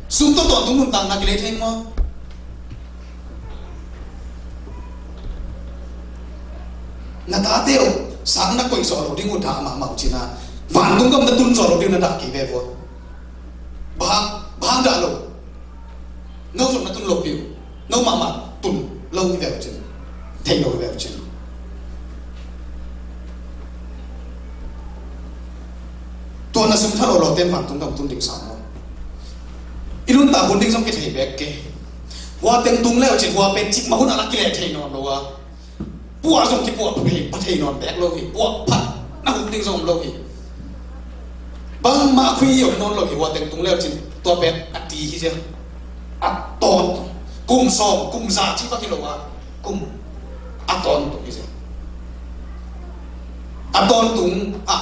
Sum tawh tawntung nuntakna kilei thei maw? Na tate uh sang na koih zawh lo ding uh dah mahmah uh cina, vantung gam na tun zawh lo ding uh na dah kei ve vua. Bang, bang dah lo. No zong na tun lo piu. No mahmah tun lo hi ve uh cin. Thei lo hi ve uh cin. Tua na sum tha lo lo ten vantung gam tun ding sam lo. I nuntak hun ding zong kithei bek ke. Hua teng tung le uh cin hua pen cik ma hun a la kileh thei nawn lo a. Puah zong kipuah pha thei, pha thei nawn bek lo hi. Puah phat na hun ding zong om lo hi. Bangmah khui om nawn lo hi. Hua teng tung le uh cin tua pen a ti hi zia. A tawn kum sawm, kum za ci bang hi lo a. Kum a tawntung hi zia. A tawntung a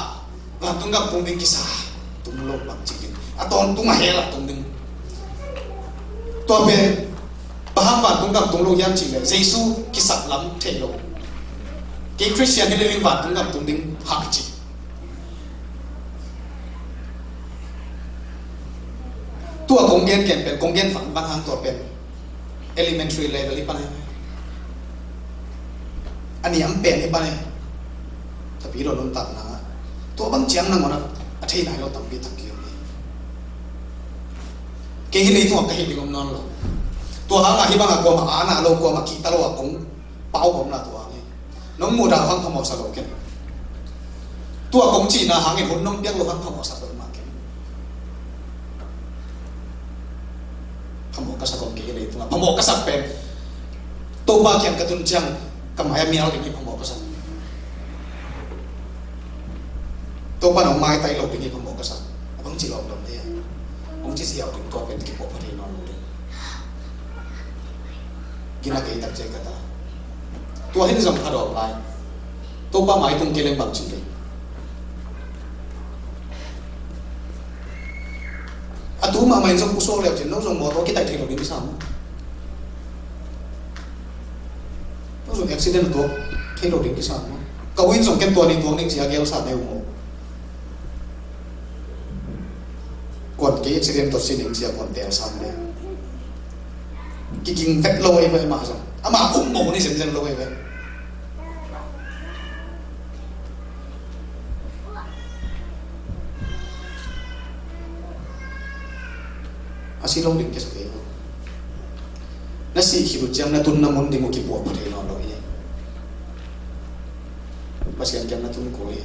vantung gam tung ding kisa tung lo bang ci ding. A tawntung a hel a tung ding. Tua pen bang hang vantung gam tung lo hiam cih leh Jesu kisap lam thei lo. Kei Khristian hi leh vantung gam tung ding hak ci. Tua kong gen ken pen kong gen vang bang hang tua pen elementary level i pan hi. A niam pen i pan hi. Tapi lo nuntakna tua bang ciang nangawn a thei nai lo tampi tak ki om hi. Kei hi lei tua ka hi ding om nawn lo. Tua hang a hi bang a kuama ana lo kuama kita lo a kong pau om na tua hang hi. Nong mudah hang phamawhsa lo ken. Tua kong cihna hangin hun nong piak lo hang phamawhsa lo mah ken. Phamawh ka sak om kei hi lei tungah phamawh ka sak pen Topa kiang ka tun ciang ka mai a mial ding hi phamawh ka sak. Topa nong maitai lo ding hi phamawh ka sak. A bang ci lawm lawm hi a hong ci siau ding tua pen kipuah pha thei nawn lo ding. Gina kei tak cei ka ta. Tua hin zong pha dawm lai. Topa mai tung kei leng bang cin ding. A tu mahmah in zong pusuak leu cin no zong mawtaw kitai thei lo ding kisa maw? No zong accident tuak thei lo ding kisa maw? Ka uin zong ken tua ni tuang ding cia gelsa ne uh maw? Kuan kei accident tawh si ning cia kuan tel sam le. Kiging vek lo ei ve mah zong. Ama um mo ni zenzen lo ei ve. A si lo ding kesa kei lo. Na sih khit uh ciang na tun na mun ding uh kipuah pha thei nawn lo hi. Pasian kiang na tun kul hi.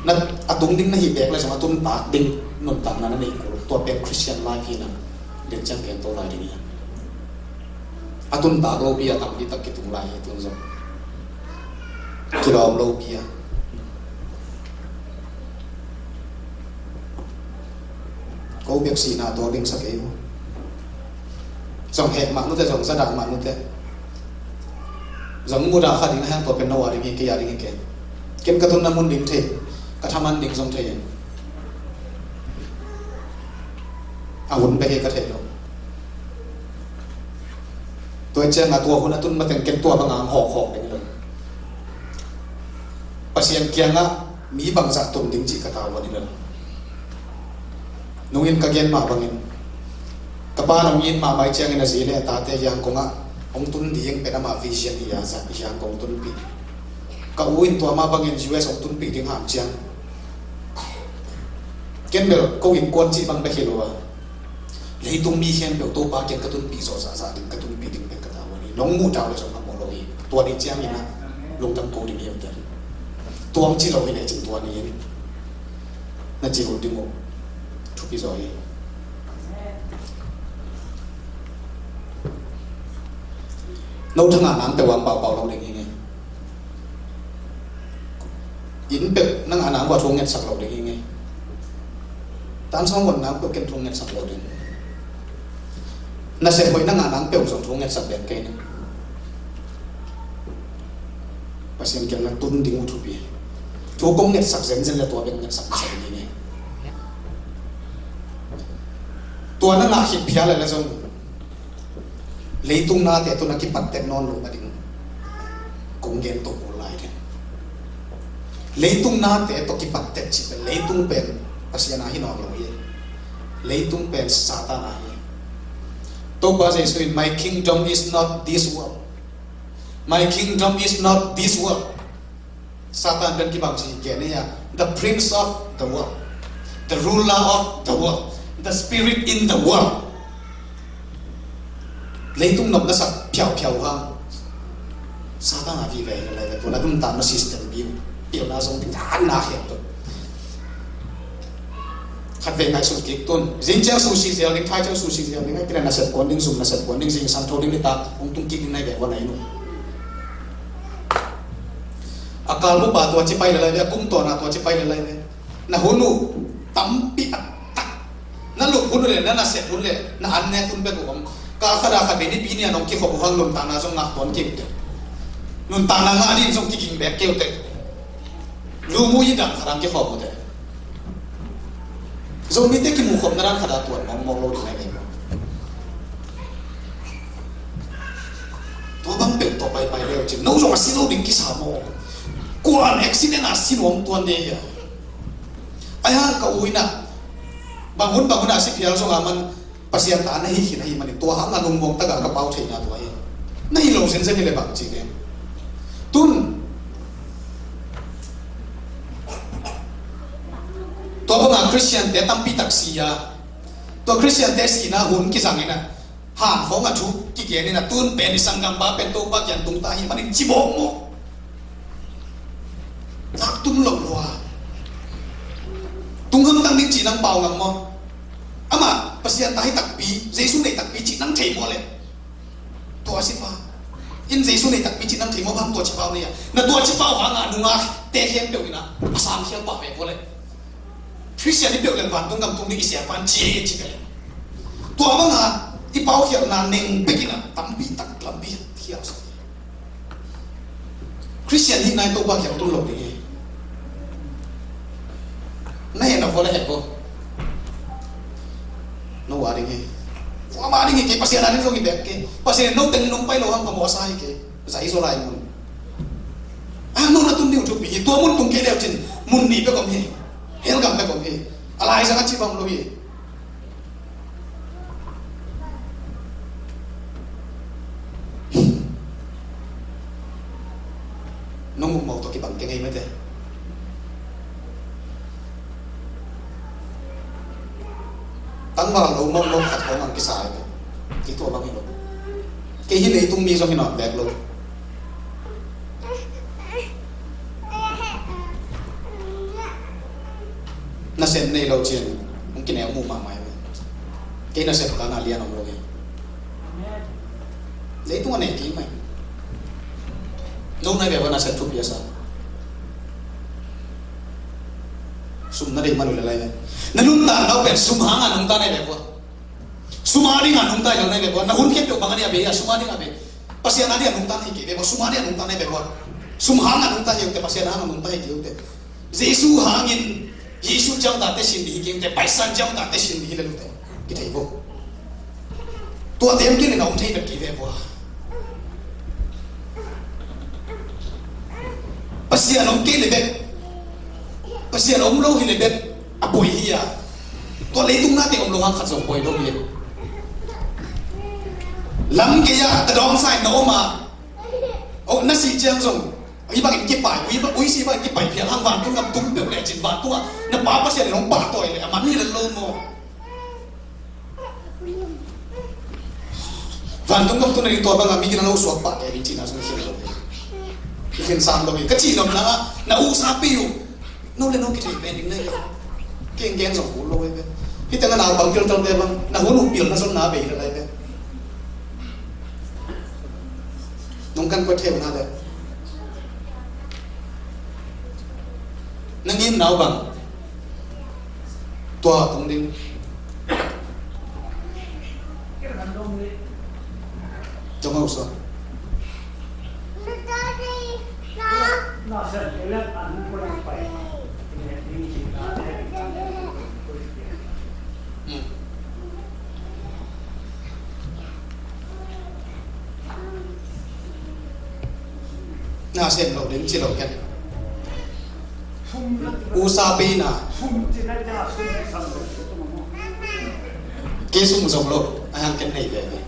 Na a tung ding na hi bek le zong a tun tak ding nuntakna na nei kul. Tua pen Christian life hi na. Den ciang pen to lai ding hi. A tun tak lo pi a tampi tak kitung lai hi tun zong. Kilawm lo pi a. Ko bek sihna tawh ding sa kei uh. Zong heh mah nute, zong zadah mah nute. Zong mudah kha ding a hang tua pen no a ding hi kei a ding hi kei. Ken ka tunna mun ding thei, ka thaman ding zong thei in. A hun bek hi ka thei lo. Tua ciang a tua hun a tun mateng ken tua banga ang hawkhawk ding lo. Pasian kiangah mi bangzah tun ding cih ka tau a ni lo. Nungin ka gen mah bangin ka pa nungin mahmah ciangin a zi le a tate hiang kongah hong tun ding pen ama vision hi a zat hiang kong tunpih. Ka u in tua mah bangin U S hong tunpih ding ham ciang ken bel ko innkuan cih bang bek hi lo a. Leitung mi khempeuh Topa kiang ka tunpih zawh zahzah ding, ka tunpih ding pen ka tavuan hi. Nong muh tau le zong a mawh lo hi. Tua ni ciangin ah lungdam ko ding hi, tua hong ci lo hi lecin tua ni in na ci lo ding uh thupi zaw hi. No thangah nang peuh a paupau lo ding hi ngei. Inn peuh nang a nang uh a thu ngetsak lo ding hi ngei. Tansang wan nang peuh ken thu ngetsak lo ding. Nasep hoih nang a nang peuh zong thu ngetsak bek kei ning. Pasian kiang na tun ding uh thupi. Thu kong ngetsak zenzen le tua bek ngetsak masa ding hi ngei. Tua na ngah khit phial le zong leitung nate tawh na kipattek nawn loh nading kong gen to kul lai ding. Leitung nate tawh kipattek cih pen leitung pen Pasian a hi nawn lo hi. Leitung pen Satan a hi. Topa Jesu in, "My kingdom is not this world. My kingdom is not this world." Satan pen kibang ci gen hi a, the prince of the world, the ruler of the world, the spirit in the world. Leitung nop na sak phiauh phiauh hang Satan a vive hi lai ve, tua na nuntakna system biu pialna zong ding dan na hiam tu. Khat vei ngaihsut kik tun. Zing ciang sushi zial ding, thai ciang sushi zial ding, ai kile nasep kuan ding, zum nasep kuan ding, zingsang tho ding, nitak hong tung kik ding nai ve ua nai nu. A kal bup a tua ci pai le lai ve, a kum tawn a tua ci pai le lai ve. Na hun uh tampi a tak. Na lup hun uh le, na nasep hun le, na an nek hun bek uh om. Kal khat a khat vei Nipi ni a nong kikhop uh hang nuntakna zong ngah tuan kei uh teh. Nuntakna ngah ding zong kiging bek kei uh teh. Lum uh i dang khat ang kikhawm uh teh. Zomite kimuhkhopna dan khat a tuan mawkmawk lo ding a ngen. Tua bang peuh tawh paipai leu cin no zong a si lo ding kisa maw? Kuan accident a si nuam tuan ding hi a. Ai hang ka u in ah bang hun bang hun a si phial zong a man Pasian ta na hi khin ahih manin tua hang a lungmuang takin ka pau theihna tua hi. Na hi lo zenzen hi le bang ci ding. Tun tua banga Khristiante tampi tak si a, tua Khristiante sihna hun kizangin a, han khawng a thu kigenin a, tun pen i sanggampa pen Topa kiang tung ta ahih manin ci bawk maw? Nak tum lo lua. Tung hamtang ding cih nang pau ngam maw? Amah Pasian ta hi takpi, Jesu nei takpi cih nang thei maw le? Tua a si pa in Jesu nei takpi cih nang thei maw bang tua ci pau nei a? Na tua ci pau hangah nungak te khempeuh in a, a sang khial pah ve maw le? Khristian i peuh leng vantung gam tung ding i siapa in ci e ci ve leng. Tua banga i paukhialhna neng bekin a tampi tak lampi khial sa. Khristian hihna in Topa kiang tun lo ding hi. Na hehna vua le heh vua. No a ding hi. Vua ma ding hi kei, Pasian a ding zong hi bek kei. Pasian in no teng nong pai lo hang phamawh sa hi kei. Zai zo lai mun. A no na tun ding uh thupi hi. Tua mun tung kei leu cin mun nih bek om hi. Hell gam bek om hi. A laizang a ci bang lo hi. Nong ukmau tawh kibang kei ngei mate. Tangval lo mawkmawk khat khawng ang kisa hi ve. Kei tua bang hi lo. Kei hi leitung mi zong hi nawn bek lo. Nasep nei lo cian hong kineu muh mahmah hi ve. Kei nasep kana lian om lo hi. Leitung a nei kei mai. No nai ve ua nasep thupi a sa. Sum na deih man uh le lai ve. Na nuntakna uh pen sum hanga nungta nai ve ua. Sum a dinga nungta hi lo nai ve ua. Na hun khempeuh bang a ding a bei a, sum a dinga bei. Pasian a dinga nungta hi kei ve ua. Sum a dinga nungta nai ve ua. Sum hanga nungta hi ute, Pasian hanga nungta hi kei ute. Jesu hangin, Jesu ciang tate sin dih hi kei ute, Paisan ciang tate sin dih hi le lute. Kithei vo. Tua tem kei le na om thei bek kei ve ua. Pasian om kei le bek, Pasian om lo hi le bek a poi hi a. Tua leitung nate om lo hang khat zong poi lo hi. Lam kei a, ta dawng sa in na om a. O, na si ciang zong. Ui bangin kipai, ui ba, ui si bangin kipai phial hang vantung gam tung peuh lecin vantung a. Na pa Pasian in hong pahtawi le, a man hi le lo maw. Vantung gam tun nading tua bangah mi gina lo suak pah kei ding cihna zong khin lo hi. Khin sam lo hi. Ka cih nopna ah na usapi uh no le no kithei pen ding na hi. Keng gen zong kul lo hi ve. Hih tengah naupang kiltalte bang na hun uh pilna zonna bei le lai ve. Nong kan kuat thei uh na le. Na ngimna uh bang tua tung ding. Zong hau sa. Na sem lo ding ci lo ken. Usapi na. Ke sum zong lo a hang ken nei veve.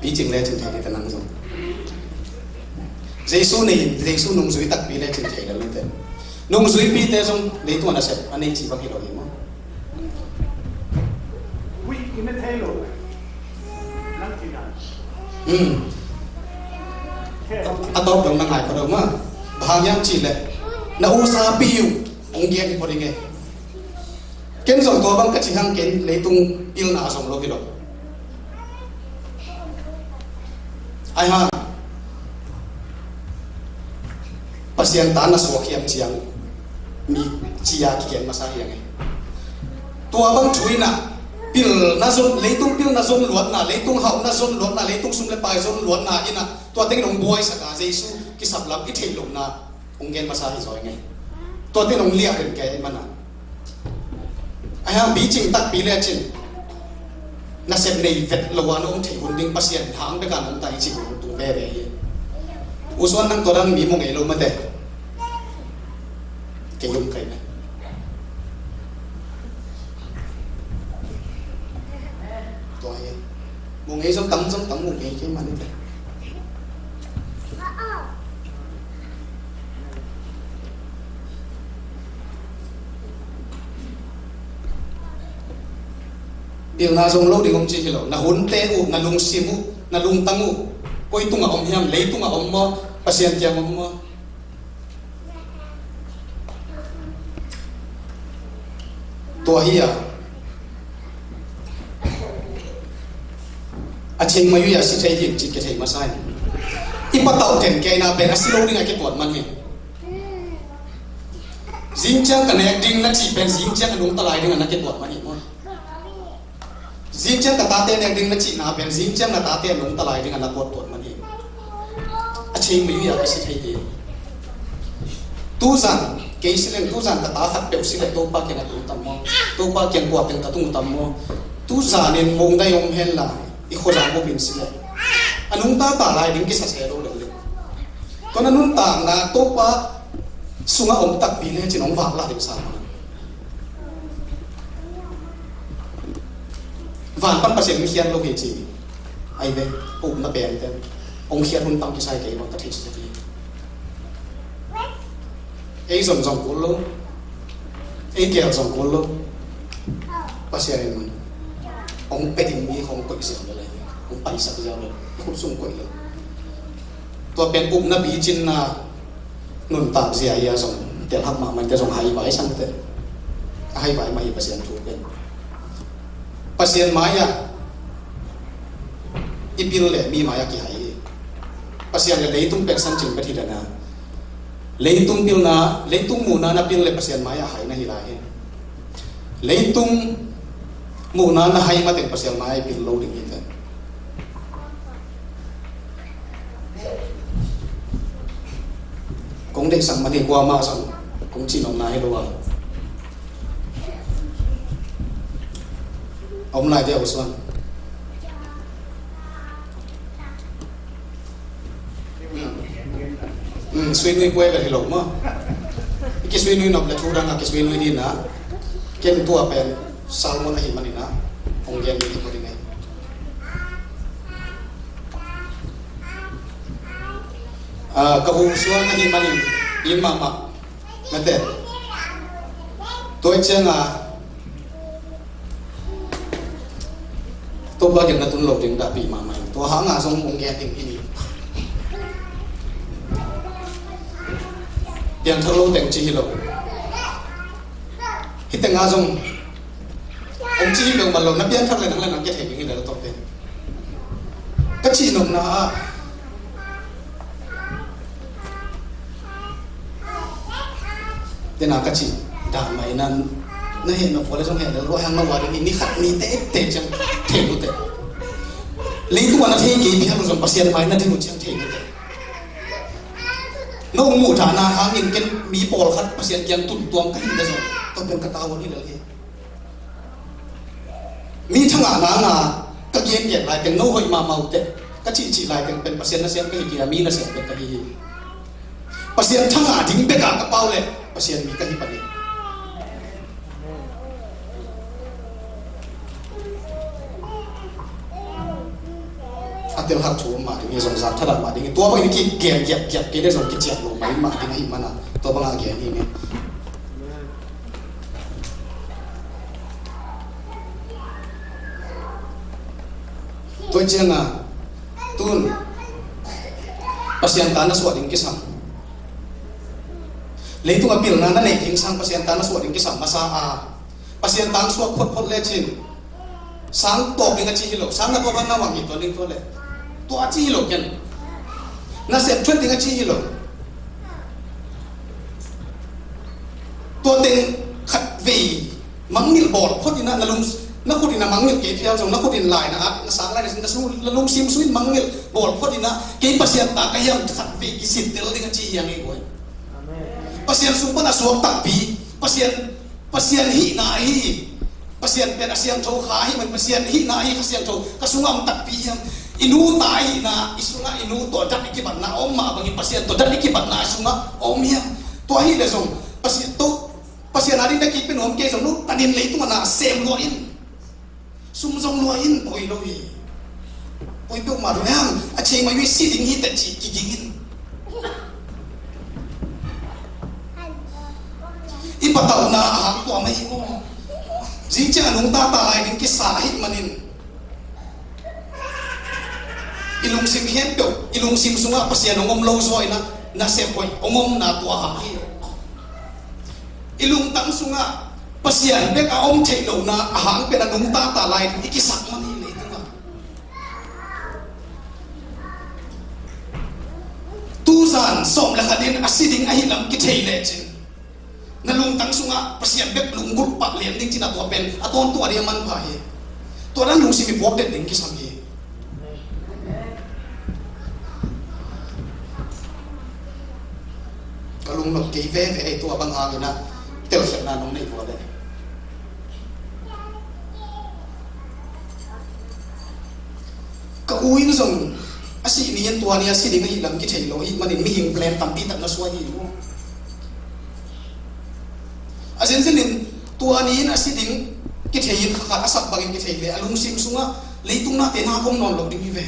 Picing le cin thei ni ta nang zong. Jesu nei, Jesu nungzui takpi le cin thei le lute. Nungzuipite zong leitung a nasep a nei ci bang hi lo hi maw? Hmm. A tawp dong na ngai ko dong ma. Bang hang hiam cih leh na usapi uh hong gen hi ko ding e. Ken zong tua bang ka ci hang ken leitung pilna a zong lo hi lo. Ai hang Pasian ta na suak hiam ciang mi cia kigen masa hiang e. Tua bang thu in ah pilna zon, leitung pilna zon luatna, leitung hauhna zon luatna, leitung sum le pai zon luatna in ah tua teng in hong buaisak a Jesu kisap lam i theih lohna hong gen masa hi zaw ing e. Tua teng in hong liah den kei mana. Ahi hang bicing takpi le cin nasep nei vet lo a na om thei hun ding Pasian hang bek a na om ta hi cih hun tung veve hi. U Suan nang tua dan mi mu ngei lo mate. Kei um kai na. Tua hi. Mu ngei zong tam zong tam mu ngei kei mani te. Pilna zong lo ding om ci hi lo. Na hunte uh, na lungsim uh, na lungtang uh koi tungah om hiam, leitungah om maw, Pasian kiang om maw? Tua hi a, a ching mai uh a si thei ding cih kithei masa in. I patauh ken keina pen a si lo ding a kituat man hi. Zing ciang ka nek ding na cih pen zing ciang a nungta lai ding a na kituat man hi maw? Zing ciang ka tate nek ding na cihna pen zing ciang na tate a nungta lai ding a na kituat man hi. A ching mai uh a ka si thei hi. Tuzan kei si leng, tuzan ka ta khat peuh si leh Topa kiang a tung tam maw? Topa kiang kua teng ka tung tam maw? Tuzan in mong dai om hen la i khuazang bup in si leh a nungta ta lai ding kisa se lo lel leh. Tua na nuntakna Topa sungah om takpi le cin hong vak la ding sa maw? Van pan Pasian hong khiat lo hi ci. Ai ve, upna pen ten hong khiat hun tam kisai kei bang ka thei si hi. Ei zong zong kul lo. Ei gel zong kul lo. Pasian in hong pe ding mi hong koih ziau le lai. Hong paisak ziau le. Khut sung koih lo. Tua pen upna picinna nuntak zia hi a zong telhak mahmah te zong haivai sangte. A haivai mah hi Pasian thu pen. Pasian mai-ah i pil le mi mai-ah kihai hi. Pasian le leitung pek san cing pet hi dana. Leitung pilna, leitung muhna na pil le Pasian mai-ah hai na hi lai hi. Leitung muhna na hai mateng Pasian mai-ah i pil lo ding hi te. Kong deihsak mani kuamah zong kong cihnopna hi lo a. A om lai dia U Suan. Suinui kuai vel hi lo maw? I kisuinui nop le thu dang a kisuinui dina. Ken tua pen sermon ahi manina hong gen ding hi ko ding ei. Ka U Suan ahi manin in mahmah. Mate. Tua cianga Topa kiang na tun lo ding dahpih mahmah in, tua hang a zong hong gen ding hi ni. Piangthak lo teng ci hi lo. Hih teng a zong hong ci hi peuhmah lo, na piangthak le nang le nang kia thei ding hi le lo tawh pen. Ka cih nopna ah tena ka cih dah mai nan, na heh nop vua le zong heh lel vua hang na vua ding hi, ni khat ni tete ciang thei lute. Leitung a na thei kei pi hang zong Pasian mai na ding uh ciang thei lute. Na hong muh thahna hangin ken mi pawlkhat Pasian kiang tun tuam ka hi le zong, tua pen ka tavuan hi lel hi. Mi thangah nanga ka gengen lai teng no hoih mahmah uh teh, ka cihcih lai teng pen Pasian nasem ka hi kei a, mi nasem pen ka hi hi. Pasian thangah ding bekah ka pau leh Pasian mi ka hi pan hi. A telhak thu mah ding hi zong, zak thadah mah ding hi, tua bangin kigen giapgiap kei le zong kician lo mai mah ding ahih mana, tua bangah gen hi ni. Tua cianga tun Pasian ta na suah ding kisam. Leitung a pilna na neih ding sang Pasian ta na suah ding kisam masa a, Pasian ta suak photphot lecin sang tawp ding a ci hi lo, sang na tua bang na wang hi tua ding tua le, tua a ci hi lo ken. Na sep thuat ding a ci hi lo. Tua teng khat vei mangngilh bawl phot in ah, na lung, na khut in a mangngilh kei phial zong, na khut in lai na at, na sang lai na sin, na sung, na lungsim sung in mangngilh bawl phot in ah, kei Pasian ta ka hiam khat vei kisit tel ding a ci hiang ei guai. Amen. Pasian sung pan a suak takpi, Pasian, Pasian hihna ahi, Pasian pen a siangtho kha ahi man, Pasian hihna ahi Kha Siangtho ka sungah om takpi hiam? I nu ta ahihna, i sungah i nu tawh dat i kibatna a om mah bangin Pasian tawh dat i kibatna a sungah a om hiam? Tua hi le zong Pasian to, Pasian a ding na kik pen om kei zong, no tanin leitung a na sem lua in, sum zong lua in, poi lo hi. Poi peuhmah lo hiam? A thei mai ui si ding hi teh ci kiging in. I patauhna a hang tua mai hi maw? Zing ciang a nungta ta lai ding kisa ahih manin, i lungsim khempeuh, i lungsim sungah Pasian hong om lo zaw in ah, nasep hoih hong omna tua hang hi. I lungtang sungah Pasian bek a om theih lohna a hang pen a nungta ta lai ding i kisak man hi leitungah. Tuzan sawm le khat in a si ding ahi lam kithei lecin, na lungtang sungah Pasian bek lunggulh pah lian ding cin a tua pen a tawntung a ding a manpha hi. Tua dan lungsim i puak den ding kisam hi. Ka lungnop kei veve ei, tua bang hangin ah telkhialhna nong nei vua le. Ka u in zong a sih ni in tua ni a si ding ahi lam kithei lo ahih manin mihing plan tampi tak na suai hi maw? A zenzen in tua ni in a si ding kithei in kha khat a sak bangin kithei le a lungsim sungah leitung nate na kom nawn lo ding hi ve.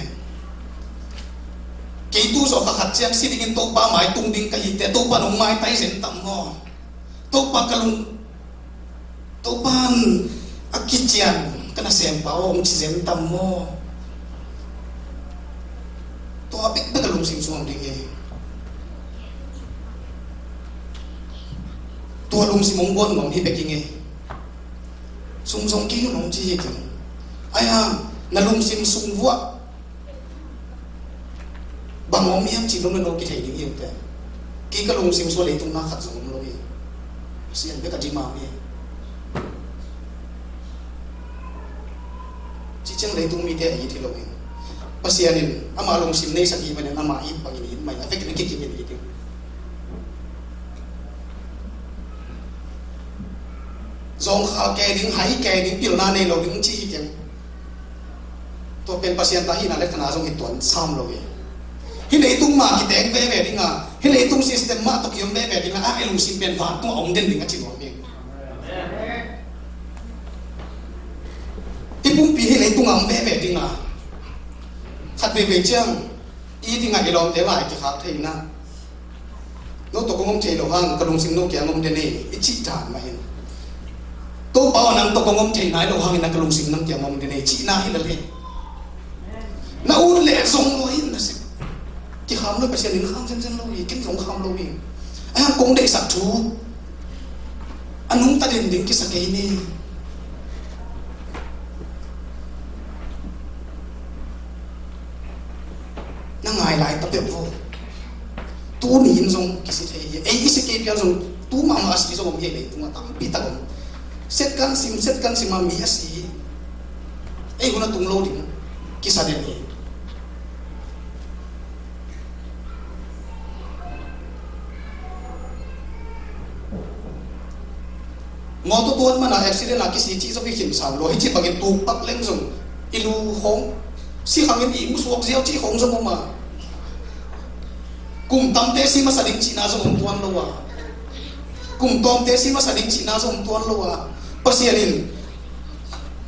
Kei tu zawh kha khat ciang si dingin Topa mai tung ding ka hi teh, Topa nong maitai zen tam maw? Topa ka lung, Topa in a kician ka nasem pa aw, hong ci zen tam maw? Tua bekbek a lungsim sung om ding hi. Tua lungsim hong guan nuam hi bek hi ngei. Sum zong kei hun hong ci hi keng. Ai hang, na lungsim sung vuah bang om hiam cih lom le no kithei ding hi uh teh. Kei ka lungsim sua leitung na khat zong om lo hi. Pasian bek a demand hi. Cih ciang leitung mite a it hi lo hi. Pasian in ama lungsim neisak hi manin ama it bangin it mai, a vekin a kikim in it hi. Zawngkhal kei ding, hai kei ding, pilna nei lo ding ci hi keng. Tua pen Pasian ta hihna le thana zong hi tuan sam lo hi. Hih leitung mah kiteng veve ding a, hih leitung system mah tawh kiom veve ding a, a i lungsim pen vantung a om den ding a ci nuam hi. I pumpi hih leitung a om veve ding a, khat veivei ciang i ding a i lawmte lai kikhak theihna. No tawh kong om thei lo hang ka lungsim no kiang om den ei, i cih dan mah hi. Topa aw, nang tawh kong om thei nai lo hangin a ka lungsim nang kiang om den ei cihna hi lel hi. Na ut leh zong lua in na sep. Kikham lo, Pasian in kham zenzen lo hi, ken zong kham lo hi. A hang kong deihsak thu a nungta den ding kisa kei ni. Na ngai lai ta peuh vo. Tuni in zong kisi thei hi. Ei i si kei pian zong tu mahmah a si zong om hi, leitungah tampi tak om. Set kan sim, set kan sim a mi a si. Ei hun a tung lo ding kisa den hi. Mawtaw tuan mana accident a kisi cih zong i khin sam lo. Hih cih bangin tuk pak leng zong i lu khawng, si khangin i musuak ziau cih khawng zong om a. Kum tamte si masa ding cihna zong om tuan lo a. Kum tawmte si masa ding cihna zong om tuan lo a. Pasian in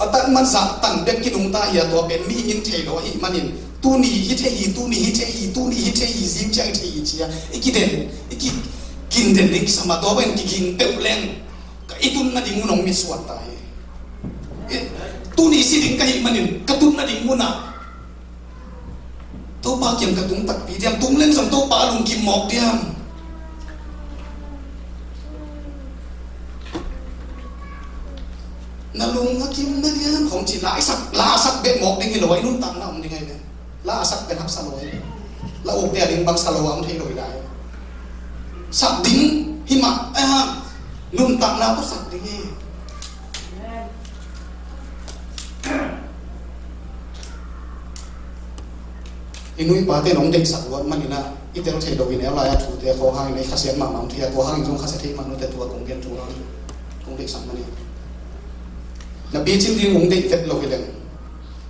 a tan man zah tan bek kinungta hi a, tua pen mihing in thei lo ahih manin, tuni hi thei hi, tuni hi thei hi, tuni hi thei hi, zing ciang hi thei hi ci a i kiden, i ki, kin den ding kisam a, tua pen kiging peuh leng ka i tun nading mun hong mitsuan ta hi. I, tuni si ding ka hih manin ka tun nading mun ah Topa kiang ka tung takpi diam, tung leng zong Topa a lungkim mawk diam. Na lung a kim na diam khong ci, la sak, la sak bek mawk ding hi lo, a i nuntakna om ding ahi ve. La a sak pen haksa lo ahi ve. La uk dia ding bang sa lo a om thei lo hi lai. Sak ding hi mah, eh, nuntakna tawh sak ding hi. I nu i pate nong deihsak luat manin ah, i tel thei lo in, a lai a thute khawng hangin ei khasiat mahmah om thei a, tua hangin zong khasiat thei mah note, tua kong gen thu hangin kong deihsak manin. Na picin ding ung deih vet lo hi leng,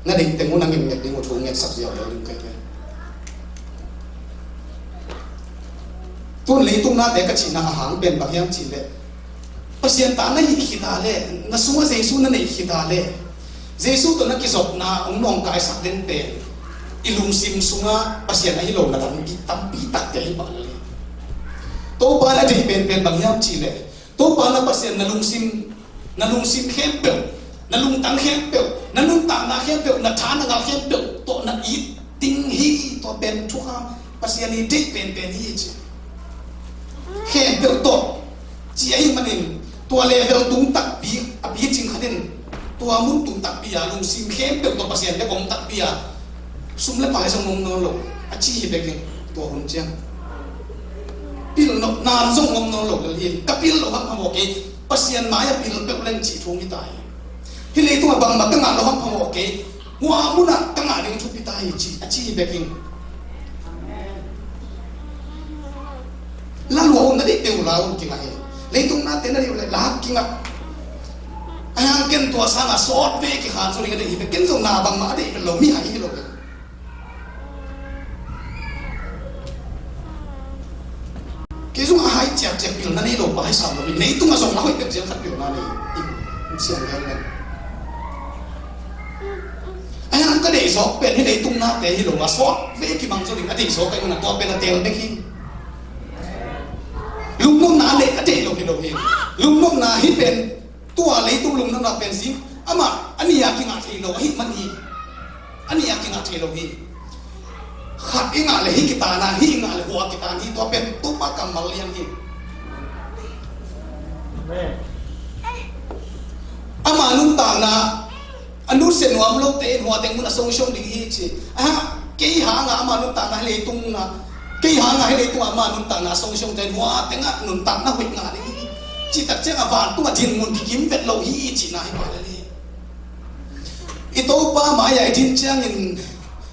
na deih teng un a ngetnget ding uh thu ngetsak ziau lo ding kei ve. Tun leitung nate ka cihna a hang pen bang hiam cih leh, Pasian ta na hih khit a leh, na sungah Jesu na neih khit a leh, Jesu tawh na kizopna hong nawngkaisak den pen i lungsim sungah Pasian ahi lo na tampi, tampi takte ahi pah lel hi. Topa na deih penpen bang hiam cih leh, Topa na Pasian na lungsim, na lungsim khempeuh, na lungtang khempeuh, na nuntakna khempeuh, na tha na ngal khempeuh tawh na it ding hi. Tua pen thukham, Pasian i deih penpen hi ci. Khempeuh tawh ci ahih manin, tua level tung takpi a picing khat in, tua mun tung takpi a lungsim khempeuh tawh Pasian bek om takpi a, sum le pai zong om nawn lo a ci hi bek in, tua hun ciang pilna nang zong om nawn lo lel hi. Ka pil lo hang phamawh kei, Pasian mai-ah pil peuh leng cih thu hi ta hi. Hih leitungah bangmah ka ngah lo hang phamawh kei, hua munah ka ngah ding thupi ta hi ci, a ci hi bek in. La lua un, na deih peuh la un kingah hi. Leitung nate na deih uh leh la kingah. A hiang ken tua sangah sawt ve kikhan zaw ding a deih hi bek, ken zong na bangmah a deih lo, mihai hi lo bek. Kei zong a hai ciakciak pilna nei lo pa hi sam lo hi. Leitung a zong a hoih pek ziang khat pilna nei. Siang lian lian. A hiang ka deih zawk pen hih leitung nate hi lo a, sawt ve kimang zaw ding a deih zawk a hi un a, tua pen a tel bek hi. Lungnopna a deih, a deih lo hi lo hi. Lungnopna hi pen tua leitung lungnopna pen zing amah a nih a kingah thei lo ahih man hi. A nih a kingah thei lo hi. Khat i ngah le hih kitan a, hih i ngah le hua kitan hi, tua pen Topa kammal lian hi. Ama nuntakna a nusia nuam lote in hua teng mun a songsiong ding hi ci. Aha, kei hanga ama nuntakna hih leitung a, kei hanga hih leitung a ama nuntakna a songsiong te in hua tengah nuntakna hoih ngah ding hi. Cih tak ciangah vantung a dinmun kikim vet lo hi cihna hi pah lel hi. I Topa mai-ah i din ciangin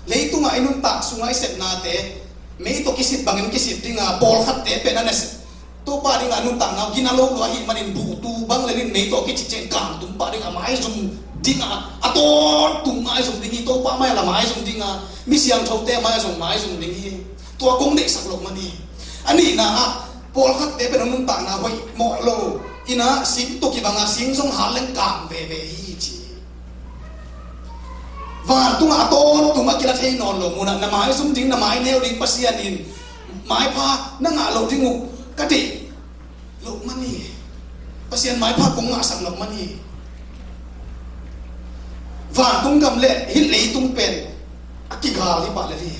leitungah i nuntak sungah i sepnate mei tawh kisit bangin kisit dinga, pawlkhatte pen a na sep Topa dingah nuntakna uh gina lo lua ahih manin buhtu bang lelin mei tawh kici ciang kangtum pah dingah maizum dinga, a tawntung maizum ding hi. Topa mai-ah la maizum dinga, mi siangthote mai-ah zong maizum ding hi. Tua kong deihsak loh man hi. A nihna ah pawlkhatte pen a nuntakna hoih mawh lo, ina sing tawh kibanga sing zong hal leng kang veve hi ci. Vantungah a tawntung a kila thei nawn lo munah na maizum ding, na maineu ding Pasian in maipha na ngah loh ding uh ka deih loh man hi. Pasian maipha kong ngahsak loh man hi. Vantung gam le hih leitung pen a kiga Gal hi pah lel hi.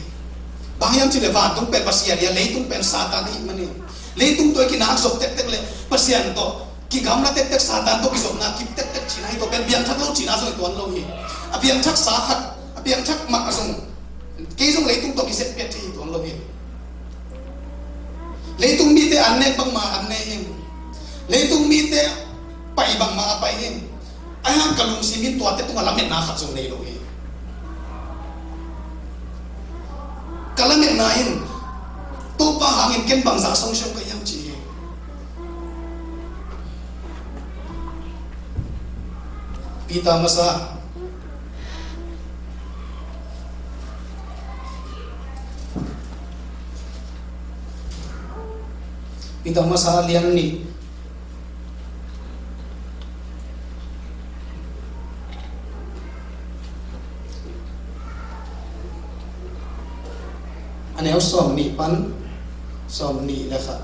Bang hiam cih leh vantung pen Pasian hi a, leitung pen Satan ahih manin, leitung tawh i kinak zop tektek leh Pasian tawh kigamla tektek, Satan tawh kizopna kip tektek cihna hi. Tua pen piangthak lo cihna zong hi tuan lo hi. A piangthaksa khat, a piangthak mah zong, kei zong leitung tawh kizep piak thei hi tuan lo hi. Leitung mite an nek bangmah an ne hi. Leitung mite pai bangmah a pai hi. Ahi hang ka lungsim in tuate tungah lametna khat zong nei lo hi. Ka lametna in Topa hangin ken bangzah song siam ka hiam ci hi. Peter masa, Peter masa lian nih, a neu sawm nih pan sawm nih le khat.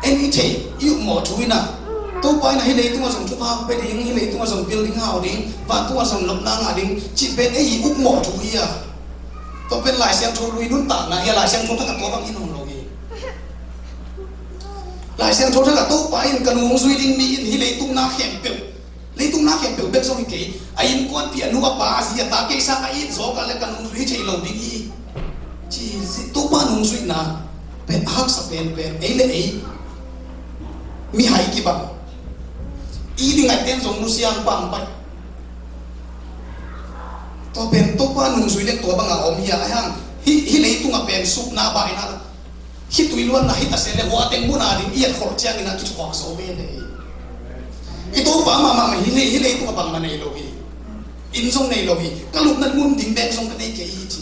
En i theih i ukmawh thu in ah, Topa in ah hih leitungah zong thupha hong pia ding, hih leitungah zong building hau ding, vantungah zong nopna ngah ding cih pen ei i ukmawh thu hi a. Tua pen Lai Siangtho lui nuntakna hi a, Lai Siangtho thak ah tua bang hi nawn lo hi. Lai Siangtho thak ah Topa in ka nung zui ding mi in hih leitung na khempeuh, leitung na khempeuh bek zong hi kei, a innkuanpih, a nu a pa, a zi a ta, kei sang a it zawk a le ka nung zui thei lo ding hi, ci, ci. Topa nungzuihna pen a haksa penpen, ei le ei mihai kibang, i ding ngaihten zong nusia pampai. Tua pen Topa nungzui le tua banga om hi a, ahi hang hih, hih leitungah pen supna baina, khitui luanna hi ta se le, hua teng mun a ding i et khol ciangin a kithuak zo ve ve hi. I Topa mahmah hi le, hih leitungah bangmah nei lo hi. Inn zong nei lo hi. Ka lupna mun ding bek zong ka nei kei hi ci.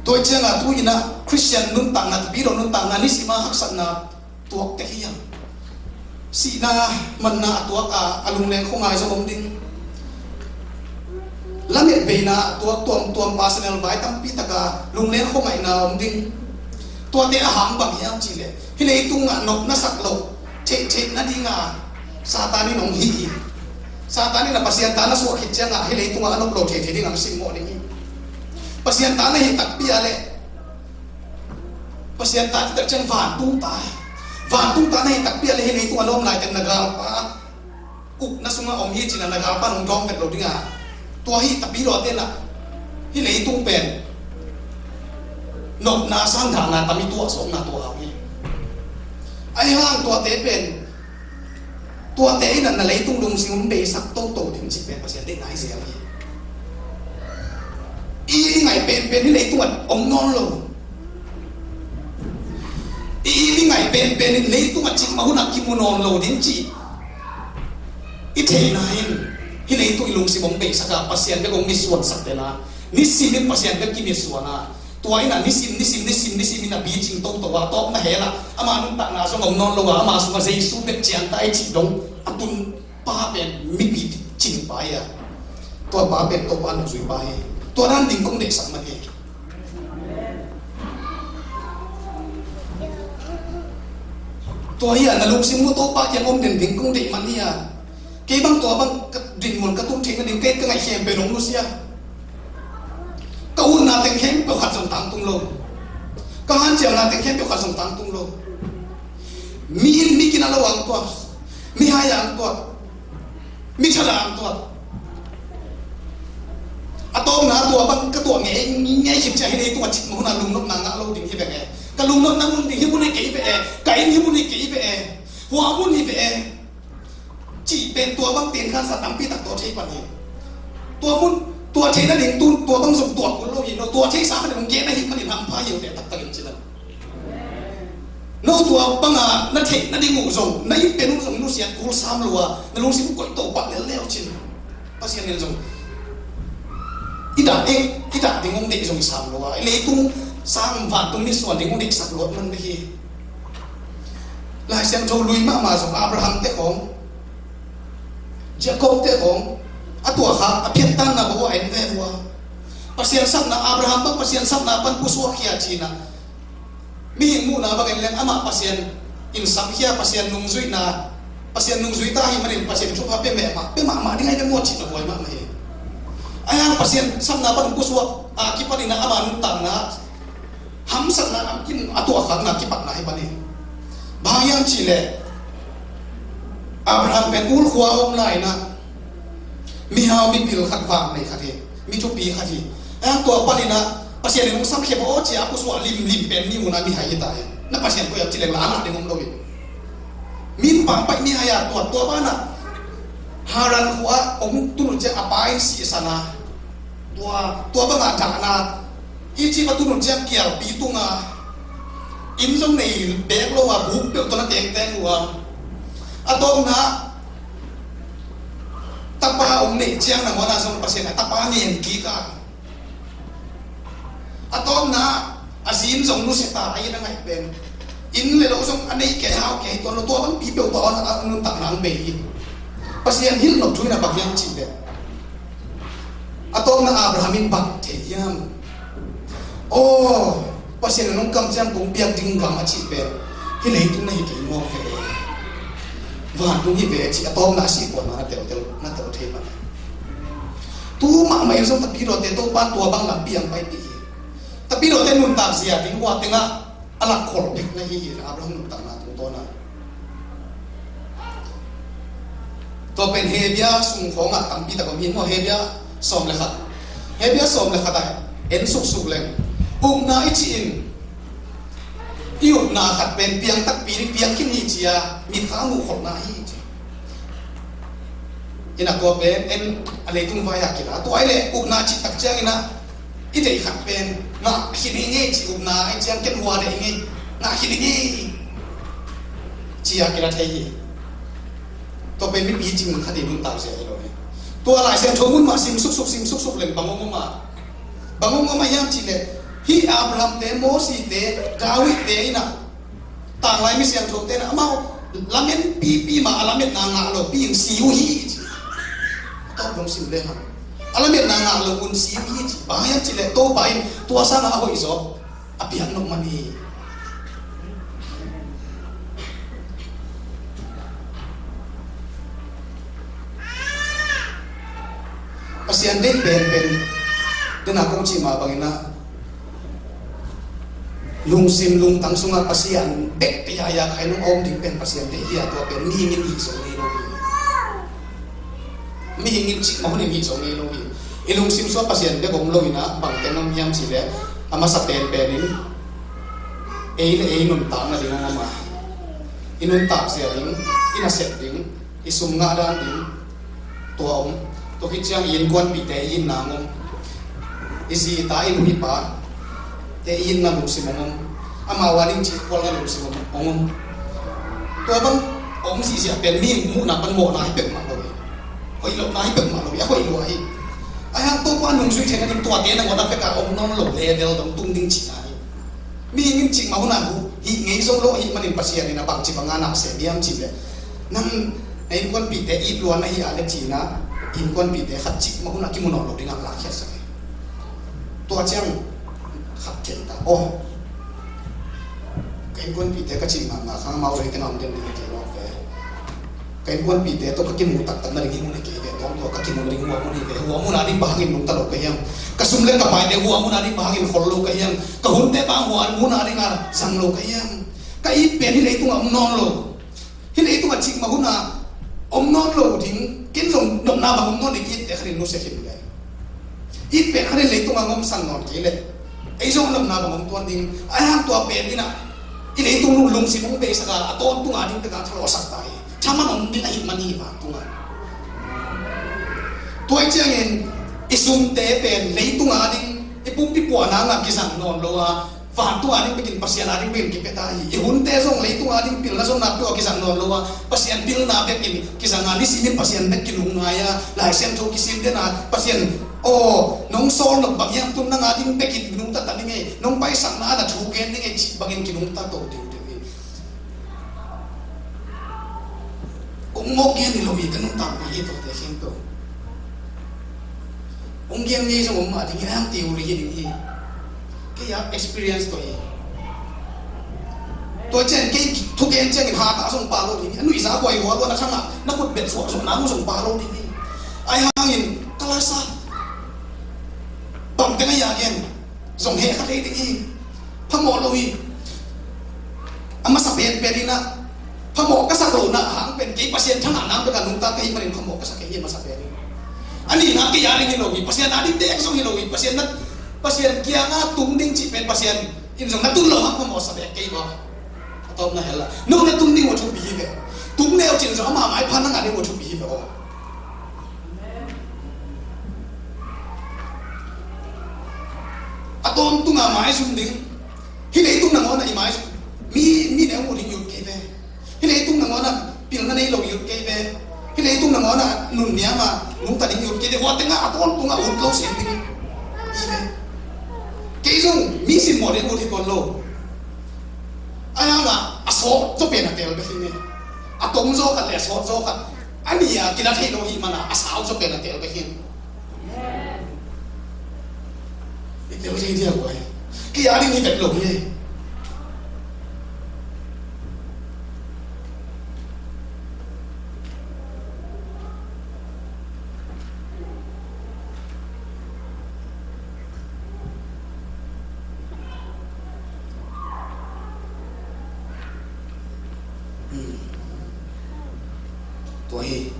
Tua ciangah tu-in ah Khristian nuntakna, Tapidaw nuntakna, nisim a haksatna tuak tek hi hang. Sihna manna a tuak a, a lungleng khuangai zong om ding. Lamet beina a tuak tuamtuam, personal vai tampi taka lungleng khuangaihna om ding. Tuate a hang bang hiam cih leh, hih leitungah nop na sak loh theihtheih nadinga Satan in hong hih hi. Satan in a Pasian ta na suah khit ciangah hih leitungah a nop lo theihtheih dingah hong simmawh ding hi. Pasian ta na hih takpi a leh, Pasian ta cih tak ciang vantung ta, vantung ta na hih takpi a leh hih leitungah na om lai teng na galpa ukna sungah om hi cih na, na galpa in hong dawng vet lo ding a. Tua hi, Tapidaw te na, hih leitung pen nopna sang dahna tam i tuah zawkna tua hau hi. Ahi hang tuate pen, tuate in na leitung lungsim hong beisak toto ding cih pen Pasian deihna hi zel hi. I, i ngaih penpen hih leitungah om nawn lo. I, i ngaih penpen in leitungah cikmah hunah kimu nawn lo ding cih i theihna in, hih leitung i lungsim hong beisak a, Pasian bek hong mitsuansak tena, nisim in Pasian bek kimitsuan a, tua in a nisim, nisim, nisim, nisim in a bicing toto a, tawpna hell ah ama nuntakna zong om nawn lo a, ama sungah Jesu bek ciang ta i cih dong a tun pa pen mipi cing pa hi a. Tua pa pen Topa nungzui pa hi. Tua dan ding kong deihsak man hi. Tua hi a, na lungsim uh Topa kiang om den ding kong deih man hi a. Kei bang tua bang ka dinmun ka tung theih nading, kei ka ngaih khempeuh hong nusia. Ka utna teng khempeuh khat zong tangtung lo. Ka hanciamna teng khempeuh khat zong tangtung lo. Mi in mi kina lo ang tua, mi hai ang tua, mi thala ang tua. A tawpna tua bang ka tuah ngei ngei khit ciah hih leitungah cikmah hunah lungnopna ngah lo ding hi veng e. Ka lungnopna mun ding hih mun hi kei ve e. Ka inn hih mun hi kei ve e. Hua mun hi ve e. Cih pen tua bang tenkhansa tampi tak tua thei pan hi. Tua mun, tua thei nading tu, tua bang zong tua kul lo hi lo. Tua theisa khat in hong gen ahih manin hampha hi uh teh taktak in ci lo. No tua banga na theih nading uh zong, na inn pen uh zong nusiat kul sam lo a, na lungsim uh koih to pah lel leu cin. Pasian in zong i dah, eh, i dah ding hong deih zong i sam lo a, i leitung sang vantung mitsuan ding hong deihsak luat man bek hi. Lai Siangtho lui mahmah zong Abraham te khawng, Jacob te khawng, a tuakha a phiattanna bang uh a en ve uh a. Pasian sapna, Abraham bang Pasian sapna pan pusuak khia cina. Mihing muhna bangin leng amah Pasian in samkhia, Pasian nungzuihna, Pasian nungzui ta ahih manin Pasian thupha pia mahmah, pia mahmah ding ahi ve maw cih na buai mahmah hi. Ahi hang Pasian sapna pan pusuak a kipanin ah ama nuntakna hamsatna lamkim a tuahkhakna kipatna hi pan hi. Bang hang hiam cih leh Abraham pen Ur khua a om lai-in ah mihau mipil khat, vang nei khat hi, mi thupi khat hi. Ahi hang tua panin ah Pasian in hong samkhia aw ci-a a pusuak limlim pen mi mun ah mihai hi ta hi. Na Pasian koi hiam ci leng la a ngah ding om lo hi. Min pang paih mihai a tuat, tua banah Haran khua ah hong tun uh ciang a pa in sihsan a, tua, tua bangah dahna, Egypt a tun uh ciang kialpi tunga inn zong nei beek lo a, buk peuh tawh na tengteng uh a, a tawpna tapa hong neih ciang nangawn ah zong Pasian a tapa ngen kik a, a tawpna a zi in zong nusia ta a, inn a ngaih pen, inn le lo zong a nei kei, hau kei tuan lo, tua bangpi peuh tawh a nuntakna hong bei hi. Pasian hilh nop thu in a bang hiam cih leh, a tawpna Abraham in bang thei hiam? Aw, Pasian in hong kam ciang kong piak ding gam a cih pen hih leitung na hi kei mawk ve, vantung hi ve ci, a tawpna a sih puanna na teltel, na tel thei mah. Tu mahmah in zong tapidawte Topa in tua bang lampi hong paipih hi. Tapidawte nuntak zia ding hua tengah a lakkhol bek na hi hi, Abraham nuntakna tungtawn a. Tua pen Hebru sung khawngah tampi tak om hi maw, Hebru sawm le khat. Hebru sawm le khat ah en suksuk leng, upna i cih in, i upna khat pen piang takpi ding, piang khin hi ci-a mitkha muhkholhna hi ci. Inn ah tua pen en a leitung vai-a kila. Tua ahih leh upna cih tak ciangin ah i deih khat pen ngah khin hi ngei ci, upna ahih ciang ken hua deih hi ngei, ngah khin hi ngei ci-a kila thei hi. Tua pen mipi cing khat i nuntak zia hi lo hi. Tua Lai Siangtho mun mah sim suksuk, sim suksuk leng bang hong om a, bang hong om a hiam cih leh, hih Abraham te, Mosi te, David te in ah, tanglai mi siangthote in ah amau lamen pipi mah a lametna ngah lo pi in si uh hi ci. Tawp dong sim le hang, a lametna ngah lo un si uh hi ci. Bang hiam cih leh Topa in tua sangah a hoih zaw a piak nop man hi. Pasian deih penpen, den a kong cih mah bangin ah, lungsim lungtang sungah Pasian bek pia ya khainung a om ding pen Pasian deih hi a, tua pen mihing in hih zo ngei lo hi. Mihing in cikmah hunin hih zo ngei lo hi. I lungsim sungah Pasian bek om lo in ah bang teng om hiam cih leh, a masa penpen in ei le ei nuntak nading hong om a, i nuntak zia ding, i nasep ding, i sum ngah dan ding, tua om. Tua khit ciang i innkuanpihte i itna hong om. I zi i ta, i nu i pate i itna lungsim hong om. Amau a ding cih khualna lungsim hong om. Tua bang om ziahziah pen mi muhna pan mawhna hi peuhmah lo hi. Hoih lohna hi peuhmah lo hi, a hoih lua hi. Ahi hang Topa nungzui theihna ding tuate nangawn a vek a om nawn lo level dong tung ding cihna hi. Mihing in cikmah hun a huh hih ngei zo lo ahih manin Pasian in a bangci banga na sem hiam cih leh, nang na innkuanpihte it lua na hi a leh ci-in a, innkuanpihte khat cikmah hun a kimu nawn lo ding a lakkhiatsak hi. Tua ciang khat thei ta aw. Ka innkuanpihte ka cih mahmah kha, amau zoi teng a om den ding hi kei mawk ve. Ka innkuanpihte tawh ka kimu taktak nading hi mun hi kei ve. Tua tua ka kimu nading hua mun hi ve. Hua mun a ding bang hangin nungta lo ka hiam? Ka sum le ka paite hua mun a ding bang hangin khol lo ka hiam? Ka hunte bang hua mun a ding a zang lo ka hiam? Ka it pen hih leitungah om nawn lo, hih leitungah cikmah hun a om nawn lo ding, ken zong nopna bang om nawn ding, itte khatin nusia khin le. It pen khatin leitungah ngomsan nawn kei leh, ei zong nopna bang om tuan ding. Ahi hang tua pen in ah i leitung lungsim hong beisak a, a tawntung a ding pek a thalawhsak ta hi. Thaman om ding ahih man hi vantungah. Tua ahih ciangin i sumte pen leitung a ding, i pumpi puahna ngah kizang nawn lo a, vantung a ding bekin, Pasian a ding bekin kipia ta hi. I hunte zong leitung a ding pilna zonna peuh a kizang nawn lo a, Pasian pilna bekin kizang a, nisimin Pasian bek kinung ngai a, Lai Siangtho kisim den a, Pasian aw, nong sawl nop bang hiam, tun nang a ding bekin nungta ta ding ei, nong paisakna a na thu gen ding ei cih bangin kinungta to deuhdeuh hi. Kong mawk gen hi lo hi, ka nuntak mah hi, tuate khempeuh. Hong gen ngei zong om mah ding hi, a hang theory hi ding hi. Kei a experience tawh hi. Tua ciang kei thugen ciangin hat ah zong pha lo ding hi. A nuihza huai hua luan a thangah na khut bet suahsuah nang zong pha lo ding hi. Ahi hangin ka la sa. Bang teng a ya gen zong heh kha thei ding hi. Phamawh lo hi. A masa penpen in ah phamawh ka sak lohna hang pen kei Pasian thangah nang bek a nungta ka hih manin phamawh ka sak kei hi a masa pen in. A nihna kei a ding hi lo hi. Pasian a ding dek zong hi lo hi. Pasian na, Pasian kiangah tung ding cih pen Pasian in zong na tun lo hang phamawh sa bek kei hi. A tawpna hel a, no na tung ding uh a thupi hi ve. Tung neu cin zong ama maipha na ngah ding uh a thupi hi ve aw. A tawntung a maizum ding. Hih leitung nangawn ah i maizum. Mi, mi neu uh ding ut kei ve. Hih leitung nangawn ah pilna nei lo ut kei ve. Hih leitung nangawn ah nunniam a nungta ding ut kei ve. Hua tengah a tawntung a ut lo sin ding hi ve. Kei zong mi simmawh ding ut hi pawn lo. Ahi hangah a sawt zaw pen a tel bek hi ne. A tom zaw khat le a sawt zaw khat a ni a kila thei lo hi mana a sau zaw pen a tel bek hi. I tel thei dia guai. Kei a ding hi vet lo hi. Tua hi.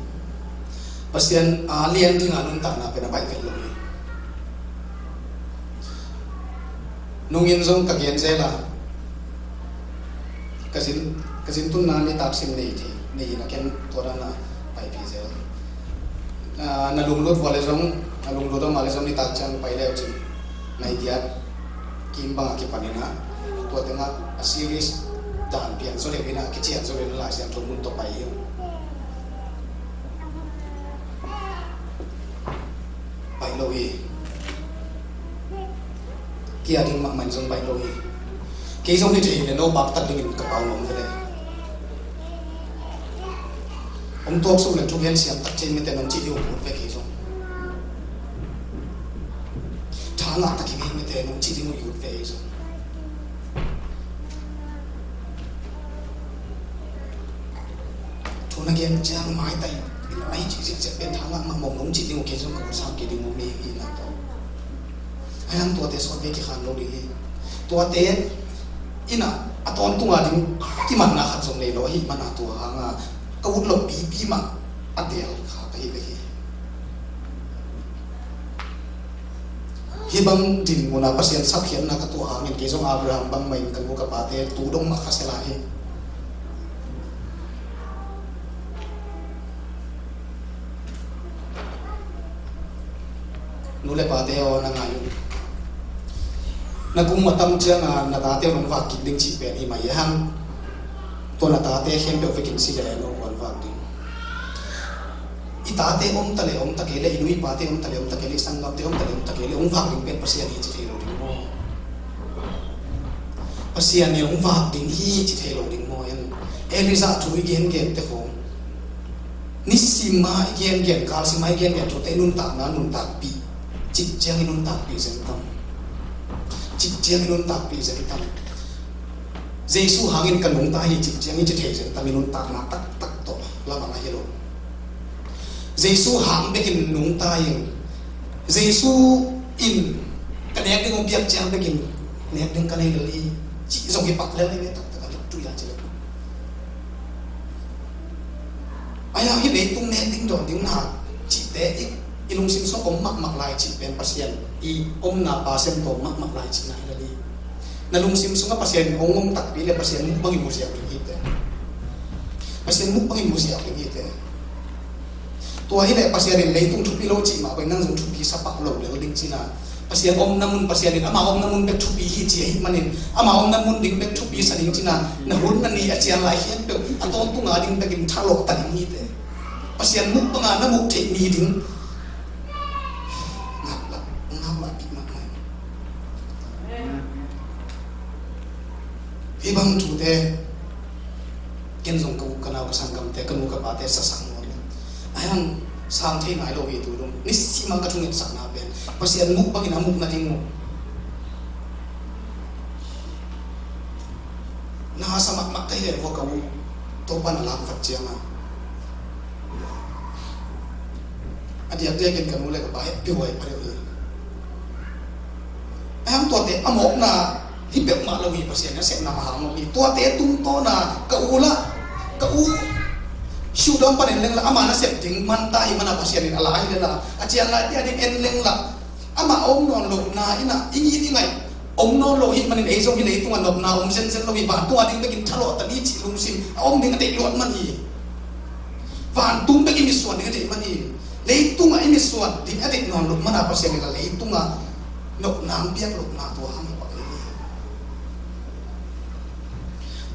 Pasian a lian dinga nuntakna pen a baih vet lo hi. Nungin zong ka gen zel a, ka zin, ka zin tunna nitak sim nei thei, nei in a ken tua dan a paipih zel. Ah, na lunglut vua le zong, na lunglut a ma le zong nitak ciang pai leu cin. Nai giat kim bang a kipan in a, tua tengah a series dan pian zaw leu in a, kician zaw leu in a Lai Siangtho mun tawh pai hi. Pai lo hi. Kia ding mahmah in zong pai lo hi. Kei zong hi thei le no bak tak dingin ka pau nuam ve le. Om tuak suk le thugen siam tak cin mite nong cih ding uh ut ve kei zong. Tha ngah tak hi mite nong cih ding uh ut ve kei zong. Thu na gen ciang maitai in a, maici ziahziah pen tha ngah mahmah nong cih ding uh kei zong ka ut sam kei ding uh mi hi na tawh. Ahi hang tuate sawt ve kikhan lo ding hi. Tuate in a, a tawntung a ding kimanna khat zong nei lo ahih mana tua hanga ka ut loh pipi mah a tel kha ka hi ve hi. Hih bang dinmun a Pasian sapkhiatna ka tuah hangin kei zong Abraham bangmah in ka nu ka pate tu dong mah kha sia lai hi. Nu le pate aw, na ngai un. Na kum a tam ciangin na tate hong vak kik ding cih pen hi mah hi hang. Tua na tate khempeuh vekin si le no kuan vak ding. I tate om ta le om ta kei le, i nu i pate om ta le om ta kei le, i sanggamte om ta le om ta kei le, hong vak ding pen Pasian hi ci thei lo ding maw? Pasian hi hong vak ding hi ci thei lo ding maw? En Elijah thu i gen gen te khong. Nisim a i gen gen, kal sim a i gen gen thute i nuntakna nuntakpih. Cik ciang i nuntakpih zen tam. Cik ciang i nuntakpih zen tam. Jesu hangin ka nungta hi cik ciang i ci thei zen tam i nuntakna taktak tawh lamang a hi lo. Jesu hang bekin nungta in, Jesu in ka nek ding hong piak ciang bekin nek ding ka nei lel hi. Cih zong hi pak lel hi ve taktak a tuk tui a ci lel. Ahi hang hih leitung nek ding dawn ding na cihte i, i lungsim sung om makmak lai cih pen Pasian i omna pa sem tawm makmak lai cihna hi lo hi. Na lungsim sungah Pasian hong om takpi le Pasian muk bangin mu ziau ding hi te. Pasian muk bangin mu ziau ding hi te. Tua hi leh Pasian in leitung thupi lo cih mah bangin nang zong thupi sa pak lo lel ding cihna. Pasian omna mun, Pasian in ama omna mun bek thupi hi ci ahih manin ama omna mun ding bek thupi sa ding cihna, na hun na ni a ciang lai khempeuh a tawntung a ding bekin thalawh ta ding hi te. Pasian muk banga na muk theih ni ding. Ngaklah, ngaklah dik mahmah. Hih bang thute ken zong ka u ka nau ka sanggamte ka nu ka pate sasak maw le. Ahi hang sang thei nai lo hi tu dong. Nisim a ka thungetsakna pen Pasian muk bangin a muk nading uh. Na sa mahmah ka hi leh vua ka u, Topa na lak vat cianga a diakdiakin ka nu le ka pa hehpih huai pha deuh hi. Ahi hang tuate a mawkna hi peuhmah lo hi, Pasian nasepna a hang lo hi. Tuate tungtawna ka u lah, ka u Siu dawng panin leng lah ama nasep ding man ta hi mana Pasian in a la hi le lah a cian lai te a ding en leng lah ama a om nawn lohna inah i ngit i ngaih om nawn lo hi manin ei zong hi leitungah nopna om zenzen lo hi. Vantung a ding bekin thalawh ta ni cih lungsim a om ding a deih luat man hi. Vantung bek i mitsuan ding a deih man hi. Leitungah i mitsuan ding a deih nawn loh mana Pasian in a leitungah nopna ang piak lohna tua hang hi pak hi.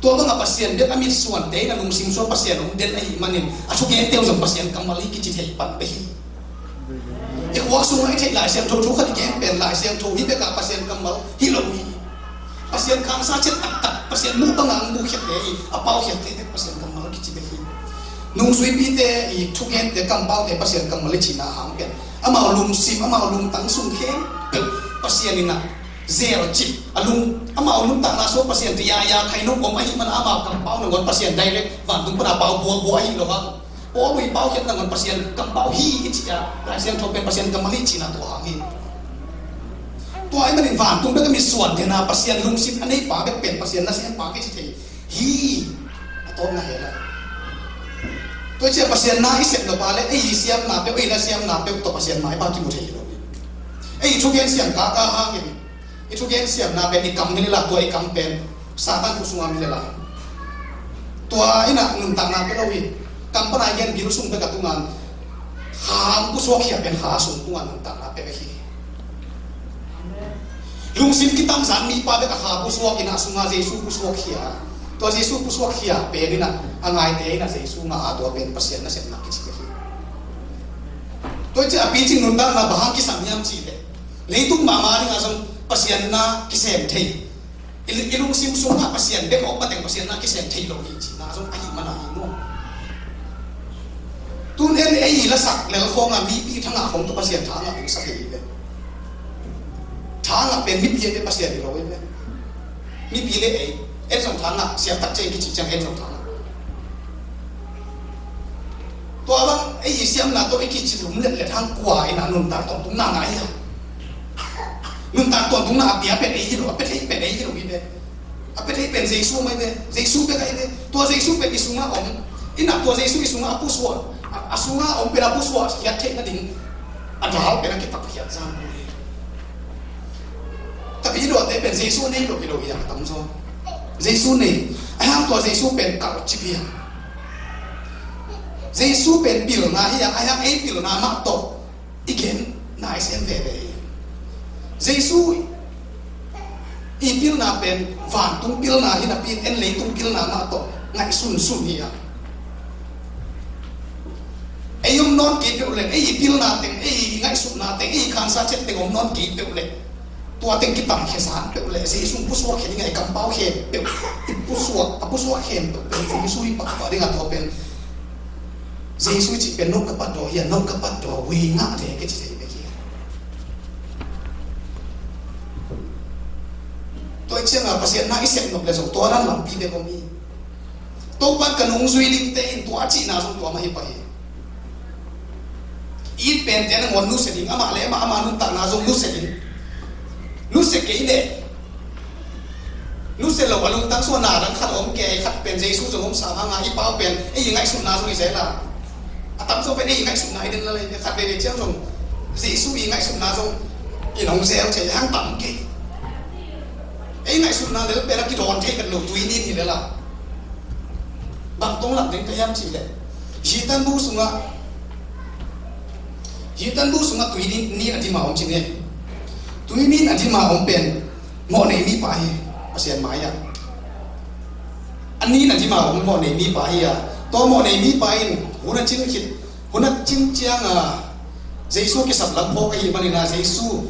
Tua bangah Pasian bek a mitsuan te in a lungsim sua Pasian om den ahih manin a thugente uh zong Pasian kammal hi kici thei pan bek hi. I khua sungah i theih Lai Siangtho thu khat i gen pen Lai Siangtho hi bekah Pasian kammal hi lo hi. Pasian khangsa ciat taktak, Pasian muh bangah ang muhkhiat te hi, a paukhiat te tek Pasian kammal kici bek hi. Nungzuipite i thugente kampaute Pasian kammal i cihna hang pen amau lungsim, amau lungtang sung khempeuh Pasian inah zel cip a lung, amau lungtang na so Pasian te yaya khai nong om ahih mana amau kampau nangawn Pasian direct vantung pana pau buabua ahi lo hang. Paul i paukhiat nangawn Pasian kampau hi i cih a, Lai Siangtho pen Pasian kammal hi cihna tua hang hi. Tua ahih manin vantung bek a mitsuan dena Pasian lungsim a neipa bek pen Pasian nasempa kici thei hi. A tawpna hela tua i cih a Pasian na i sep nop a le ei i siamna peuh, ei na siamna peuh tawh Pasian maipa kimu thei hi lo hi. Ei i thugen siam kaka hangin i thugen siamna pen i kam hi le lah tua i kam pen Satan khut sungah mi le lai. Tua inah nuntakna pia lo hi. Kam pana i gen bil sung bek a tungan kha pusuakkhia pen kha sung tungan nuntakna pia bek hi. Lungsim kitamzan mipa bek a kha pusuak inah sunga Jesu pusuakkhia. Tua Jesu pusuakkhia pen inah a ngaite inah Jesu ngah a tua pen Pasian nasepna kici bek hi. Tua i cih a picing nuntakna bang hang kisam hiam cih leh leitung mahmah dingah zong Pasian na kisem thei. I, i lungsim sungah Pasian bek a om pateng Pasian na kisem thei lo hi cihna zong ahih mana hi maw? Tun en ei i lasak lel khawngah mipi thangah khawng tawh Pasian thangah dingsak hi ve. Thangah pen mipi a pe Pasian hi lo hi ve. Mipi le ei en zong thangah siamtak ciang kici ciang en zong thangah. Tua bang ei i siamna tawh i kici lum letlet hang kua inah nuntak tawntungna ngah hi a. Nuntak tawntungna a pia pen ei hi lo, a pia thei pen ei hi lo hi ve. A pia thei pen Jesu mai ve, Jesu bek ahi ve. Tua Jesu pen i sungah om inah tua Jesu i sungah a pusuak, a, a sungah a om pen a pusuak khiat theih nading a dal pen a kipak khiat zang hi. Tapi i luahte pen Jesu nei lo hi lo hi a tamzaw. Jesu nei. Ahi hang tua Jesu pen kalh cip hi a. Jesu pen pilna hi a, ahi hang ei pilna mah tawh i gen nai sem veve hi. Jesu i pilna pen vantung pilna hi napi in en leitung pilna mah tawh ngaihsunsun hi a. Ei om nawn kei peuh leh ei i pilna teng, ei i ngaihsutna teng, ei i khansa ciat teng om nawn kei peuh leh tua teng kitamkhia san peuh leh Jesu pusuak khe ding a i kampau khempeuh i pusuak, a pusuak khempeuh pen Jesu i pakpah ding a tua pen Jesu cih pen no ka patdaw hi a, no ka patdaw ui ngah le ka ci thei bek hi. Tua i cianga Pasian na i sep nop le zong tua dan lampi bek om hi. Topa ka nungzui dingte in tua cihna zong tua mah hi pah hi. It pente nangawn nusia ding, amah le amah, amah nuntakna zong nusia ding. Nusia kei leh nusia lo a lungtang sua na dang khat a om kei, khat pen Jesu zong om sa hanga i pau pen ei i ngaihsutna zong i zel a. A tam zong pen ei i ngaihsutna i den la lei khat veve ciang zong Jesu i ngaihsutna zong i nong zel thei hang tam kei. Ei ngaihsutna lel pen a kidawn thei vet lo tui nin hi lel a. Bang tong lam ding ka hiam cih leh Satan bu sungah, Satan bu sungah tui nin, nin a dim a om cih ni. Tui nin a dim a om pen mawhnei mipa hi Pasian mai-ah. A nin a dim a om mawhnei mipa hi a. Tua mawhnei mipa in hun a cin khit, hun a cin cianga Jesu kisap lam phawk ahih manin a Jesu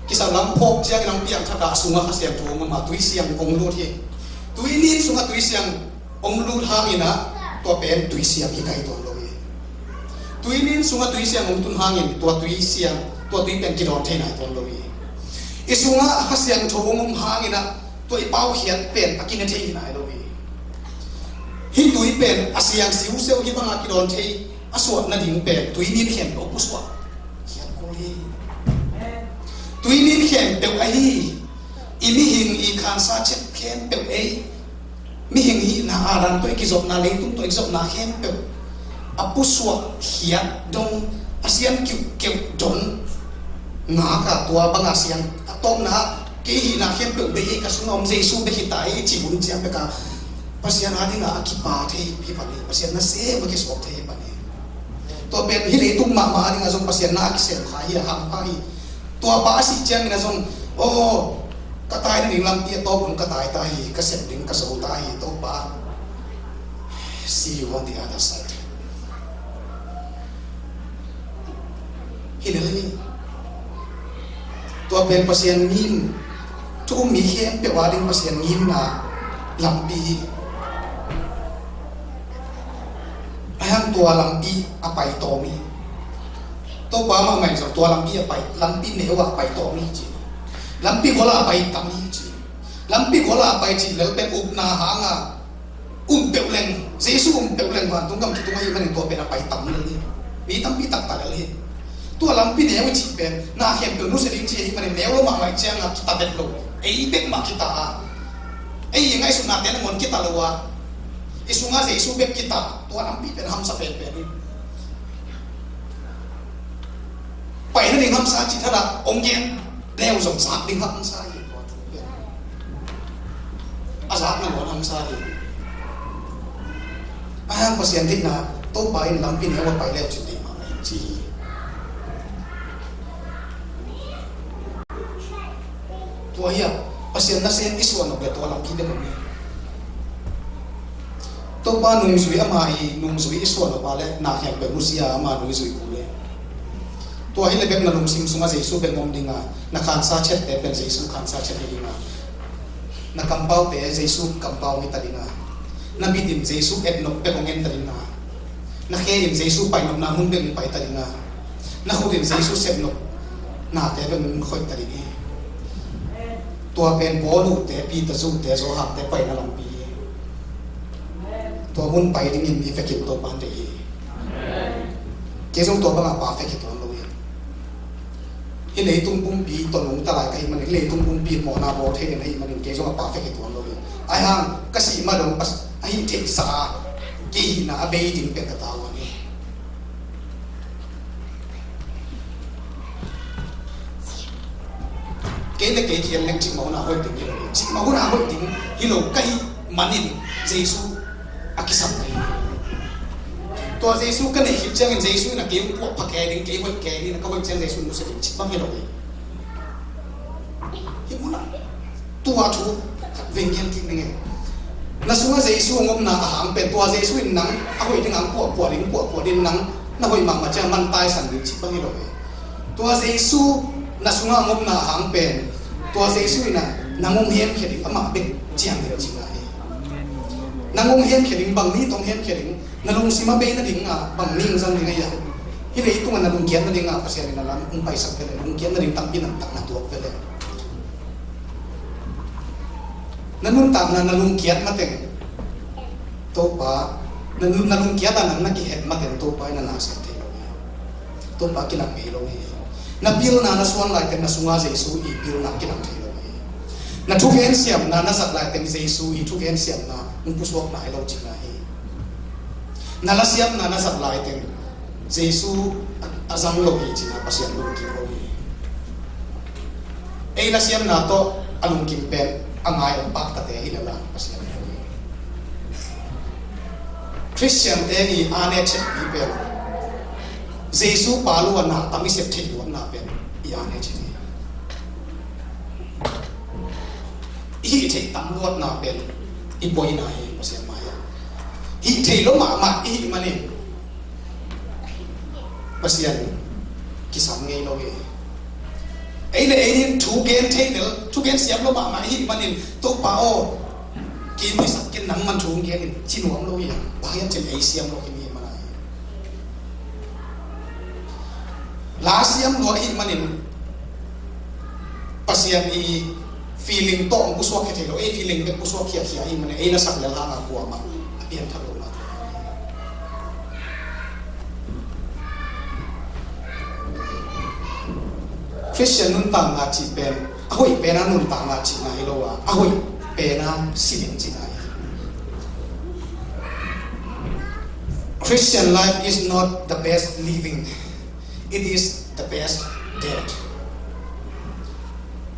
kisap lam phawk ciangin ang piangthak a sungah Kha Siangtho hong om a tui siang hong lut hi. Tui nin sungah tui siang hong lut hangin ah tua pen tui siang hi kai tuan lo hi. Tui nin sungah tui siang hong tun hangin tua tui siang, tua tui pen kidawn thei nai tuan lo hi. I sungah Kha Siangtho hong om hangin ah tua i paukhiat pen a kine thei hi nai lo hi. Hih tui pen a siang siuseu hih banga kidawn thei a suah nading pen tui nin khempeuh pusuah khiat kul hi. Tui nin khempeuh ahi, i mihing i khansa chet khempeuh ei, mihing hihna Adam tawh i kizopna, leitung tawh i kizopna khempeuh a pusuah khiat dong, a siang kiuhkeuh dong ngak a, tua banga siang a tawpna ah kei hihna khempeuh bei ei, ka sungah om Jesu bek hi ta ei i cih hun ciang bek a Pasian a dingah a kipa thei hi pan hi. Pasian nasem a kisawp thei hi pan hi. Tua pen hih leitung mahmah a dingah zong Pasian na a kisem kha hi a, hampha hi. Tua pa a sih ciangin a zong, aw, ka tai nading lampi a tawp dong ka tai ta hi, ka sep ding ka so ta hi, Topa. See you on the other side. Hi lel hi. Tua pen Pasian ngim, thu um mi khempeuh a ding Pasian ngimna lampi hi. Ahi hang tua lampi a pai tawm hi. Topa mahmah in zong tua lampi a pai, lampi neu ah a pai tawm hi ci. Lampi gual ah a pai tam hi ci. Lampi gual ah a pai cih lel pen upna hang a um peuh leng, Jesu um peuh leng vantung gam kitung ahih manin tua pen a pai tam lel hi. Mi tampi taktak lel hi. Tua lampi neu i cih pen na khempeuh nusia ding ci ahih manin neu lo mahmah i ciang a kita vet lo. Ei bek mah kita a, ei i ngaihsutnate nangawn kita lo a, i sungah Jesu bek kita, tua lampi pen hamsa penpen hi. Pai nading hamsa cih thadah ong gen neu zong zak ding hamsa hi. Tua thu pen a zak nangawn hamsa hi. Ahi hang Pasian deihna, Topa in lampi neu a pai leu cin deih mahmah in ci hi. Tua hi a, Pasian nasem i suan nop le tua lampi bek om hi. Topa nungzui ama i nungzui i suan nop a le na khempeuh nusia ama nungzui kul hi. Tua hi le bek na lungsim sungah Jesu bek om ding a, na khansa chette pen Jesu khansa chet hi ding a, na kampaute Jesu kampau hi ta ding a, na mit in Jesu et nop bek hong en ta ding a, na khe in Jesu pai nopna mun bek hong pai ta ding a, na khut in Jesu sep nop nate bek hong khoih ta ding hi. Tua pen Paul uhte, Peter zute, Johan te paina lampi hi. Tua mun pai dingin i vekin Topa'n deih hi. Kei zong tua banga perfect hi tuan lo hi. Hih leitung pumpi tawh nungta lai ka hih manin, hih leitung pumpi mawhna bawl thei ding ahih manin kei zong a perfect hi tuan lo hi. Ahi hang ka sih ma dong a hih theihsa a kei hihna a bei ding pen ka tavuan hi. Kei le kei kian leng cikmah hun a hoih ding hi lo hi. Cikmah hun a hoih ding hi lo ka hih manin Jesu a kisam ka hi. Tua Jesu ka neih khit ciangin Jesu in a kei hong puah pha kei ding, kei hoih kei ding, ka hoih ciang Jesu in nusia ding cih bang hi lo hi. Hih munah tua thu veng hian kik ning e. Na sungah Jesu hong omna a hang pen tua Jesu in nang a hoih ding hang puahpuah ding, puahpuah ding, nang na hoih mahmah ciang man taisan ding cih bang hi lo e. Tua Jesu na sungah hong omna a hang pen tua Jesu in a nang hong hemkhia ding, amah bek ciang ding cih ngai e. Nang hong hemkhia ding, bang mi tawh hong hemkhia ding, na lungsim a bei nading a bang mi hong zang ding a hiam? Hih leitung a na lungkiat nading a Pasian in a lam hong paisak ve le, lungkiat nading tampi nang tak na tuak ve le. Na nuntakna na lungkiat mateng Topa, na, na lungkiat a nang na kihet mateng Topa in a na sem thei lo hi. Topa kilang ngei lo hi. Na pilna na suan laiteng na sungah Jesu i pilna kilang thei lo hi. Na thugen siamna na zat laiteng Jesu i thugen siamna hong pusuak nai lo cihna hi. Na lasiamna na zat laiteng Jesu a, a zang lo hi cihna Pasian lungkim lo hi. Ei lasiamna tawh a lungkim pen a ngai om paktate hi lala Pasian lungkim. Khristiante i a ne chetpi pen Jesu pa luatna tam i sep theih luatna pen i a ne chet hi. I hih theih tam luatna pen i poina hi Pasian mai-ah. Hih theih lo mahmah i hih manin Pasian kisam ngei lo hi. Ei le ei in thu gen thei lel, thu gen siam lo mahmah i hih manin Topa aw, kei muisak ken nangman thu gen in ci nuam lo hi. Bang hiam cin ei siam lo hi mi mana hi. La siam lua i hih manin Pasian i feeling tawh hong pusuak khia thei lo, ei feeling bek pusuak khiakhia i hih manin ei lasak lel hanga kuamah a Pianthak lohna. Christian nuntakna cih pen a hoih pena nuntakna cihna hi lo a, a hoih pena si ding cihna hi. Christian life is not the best living, it is the best dead.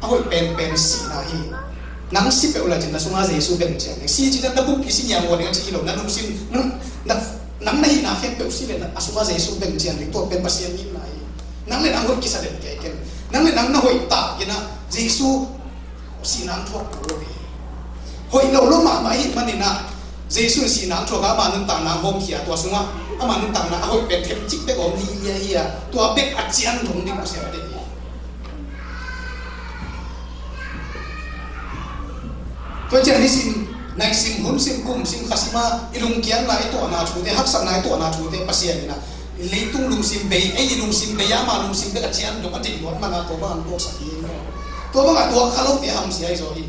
A hoih penpen sihna hi. Nang si peuh lai cin na sunga Jesu beng cian ding. Si cin na bup i si ngiang ua ding a ci hi lo. Na lungsim, nang, na, nang na hihna khempeuh si le na, a sunga Jesu beng cian ding. Tua pen Pasian ngimna hi. Nang le nang hoih kisa den kei ken. Nang le nang na hoih ta kina Jesu sihna ang thuak lo hi. Hoih lo lo mahmah ahih manin ah Jesu in sihna ang thuak a, ama nuntakna ang hawmkhia, tua sungah ama nuntakna a hoih pen themcik bek om hi, hi, hi a, tua bek a cian dong ding a siam ding hi. Tua ciang nisim, naisim, hunsim, kumsim, khasim a i lungkiatna, i tuahna thute, haksatna, i tuahna thute Pasian in ah leitung lungsim bei, ei i lungsim bei, ama lungsim bek a cian dong a deih luat man a tua bang ang tuaksak hi. Tua bang a tuak kha lote a hamsia hi zaw hi.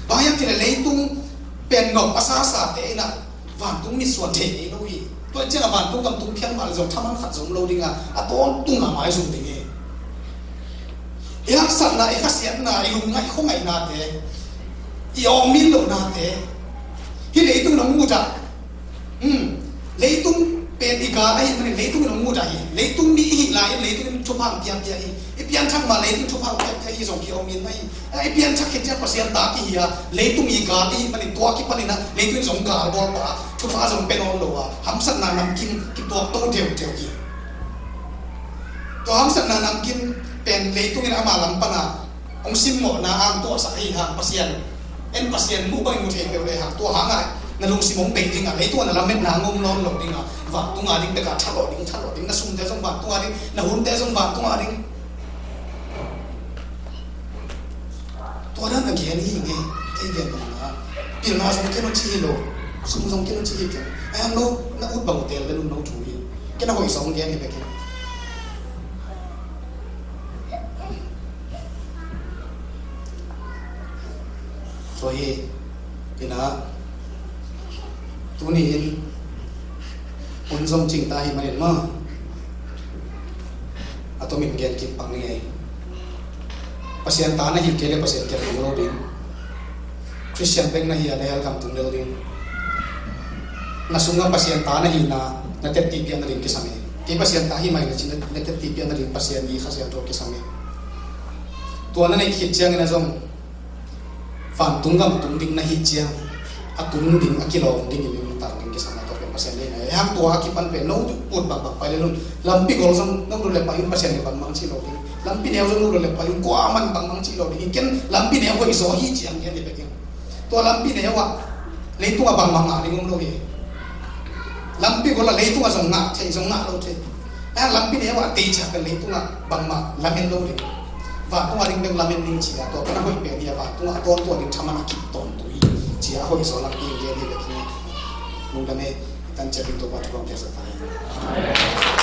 Bang hiam cih leh leitung pen nop a sasate in ah vantung mitsuan thei ngei lo hi. Tua ciang a vantung gam tung phial mah leh zong thaman khat zong om lo ding a, a tawntung a maizum ding hi. I haksatna, i khasiatna, i lungngaih, i khuangaihnate, i awngmin lohnate, hih leitung in hong mudah. Hmm. Leitung pen i gal ahih manin leitung in hong mudah hi. Leitung mi i hih lai in leitung in thupha hong piapia hi. I pianthak mah leitung in thupha hong piapia hi zong ki-awngmin mah hi. A, i pianthak khit ciang Pasian ta kihi a, leitung i gal i hih manin tua kipanin ah leitung in zong gal bawl pah a, thupha zong pia nawn lo a, hamsatna namkim kituak to deuhdeuh hi. Tua hamsatna namkim pen leitung in ama lam pan a hong simmawhna ang tuahsak ahih hang Pasian, en Pasian muh bangin mu thei peuh lehang tua hangah na lungsim hong bei ding a, leitung a na lametna hong om nawn lo ding a, vantung a ding bek a thalawh ding, thalawh ding, na sumte zong vantung a ding, na hunte zong vantung a ding. Tua dan a gen hi nge, kei gen bang a. Pilna zong ken aw ci hi lo, sum zong ken aw ci hi ken. Ai hang no, na ut bang tel le nun no thu hi. Ken a hoih zong gen hi bek hi. Tua hi, ina, tuni in, hun zong cing ta hi manin maw. A tomin gen kik pak ni ngei. Pasian ta na hi kei le Pasian kiang tung lo ding. Christian bek na hi a na hell gam tung lo ding. Na sungah Pasian ta na hihna, na tetti piakna ding kisam hi. Kei Pasian ta hi mai na ci na, na tetti piakna ding Pasian i Kha Siangtho kisam hi. Tua na neih khit ciangin a zong vantung gam tung ding na hih ciang a tung ding a kilawm ding in i nuntak ding kisam a tua pen Pasian deihna hi. Hang tua a kipan pen no ut bangbang pai le lun lampi gol zong no lut le pai un Pasian in bangbang cih lo ding. Lampi neu zong no lut le pai un kuaman bangbang cih lo ding. Hi ken lampi neu hoih zaw hi ciang gen hi bek in. Tua lampi neu ah leitung ah bangmah ngah ding om lo hi. Lampi gol ah leitung ah zong ngah thei, zong ngah lo thei. A lampi neu ah teichak pen leitung ah bangmah lamen lo ding. Vantung ah ding bek lamen ding ci a, tua pen a hoih pen hi a, vantung ah a tawntung ah ding thaman a kip tawntung hi ci a, a hoih zaw lampi in gen hi bek hi. Lungdam e, i tan ciat ding Topa thupha hong piaksak ta hen.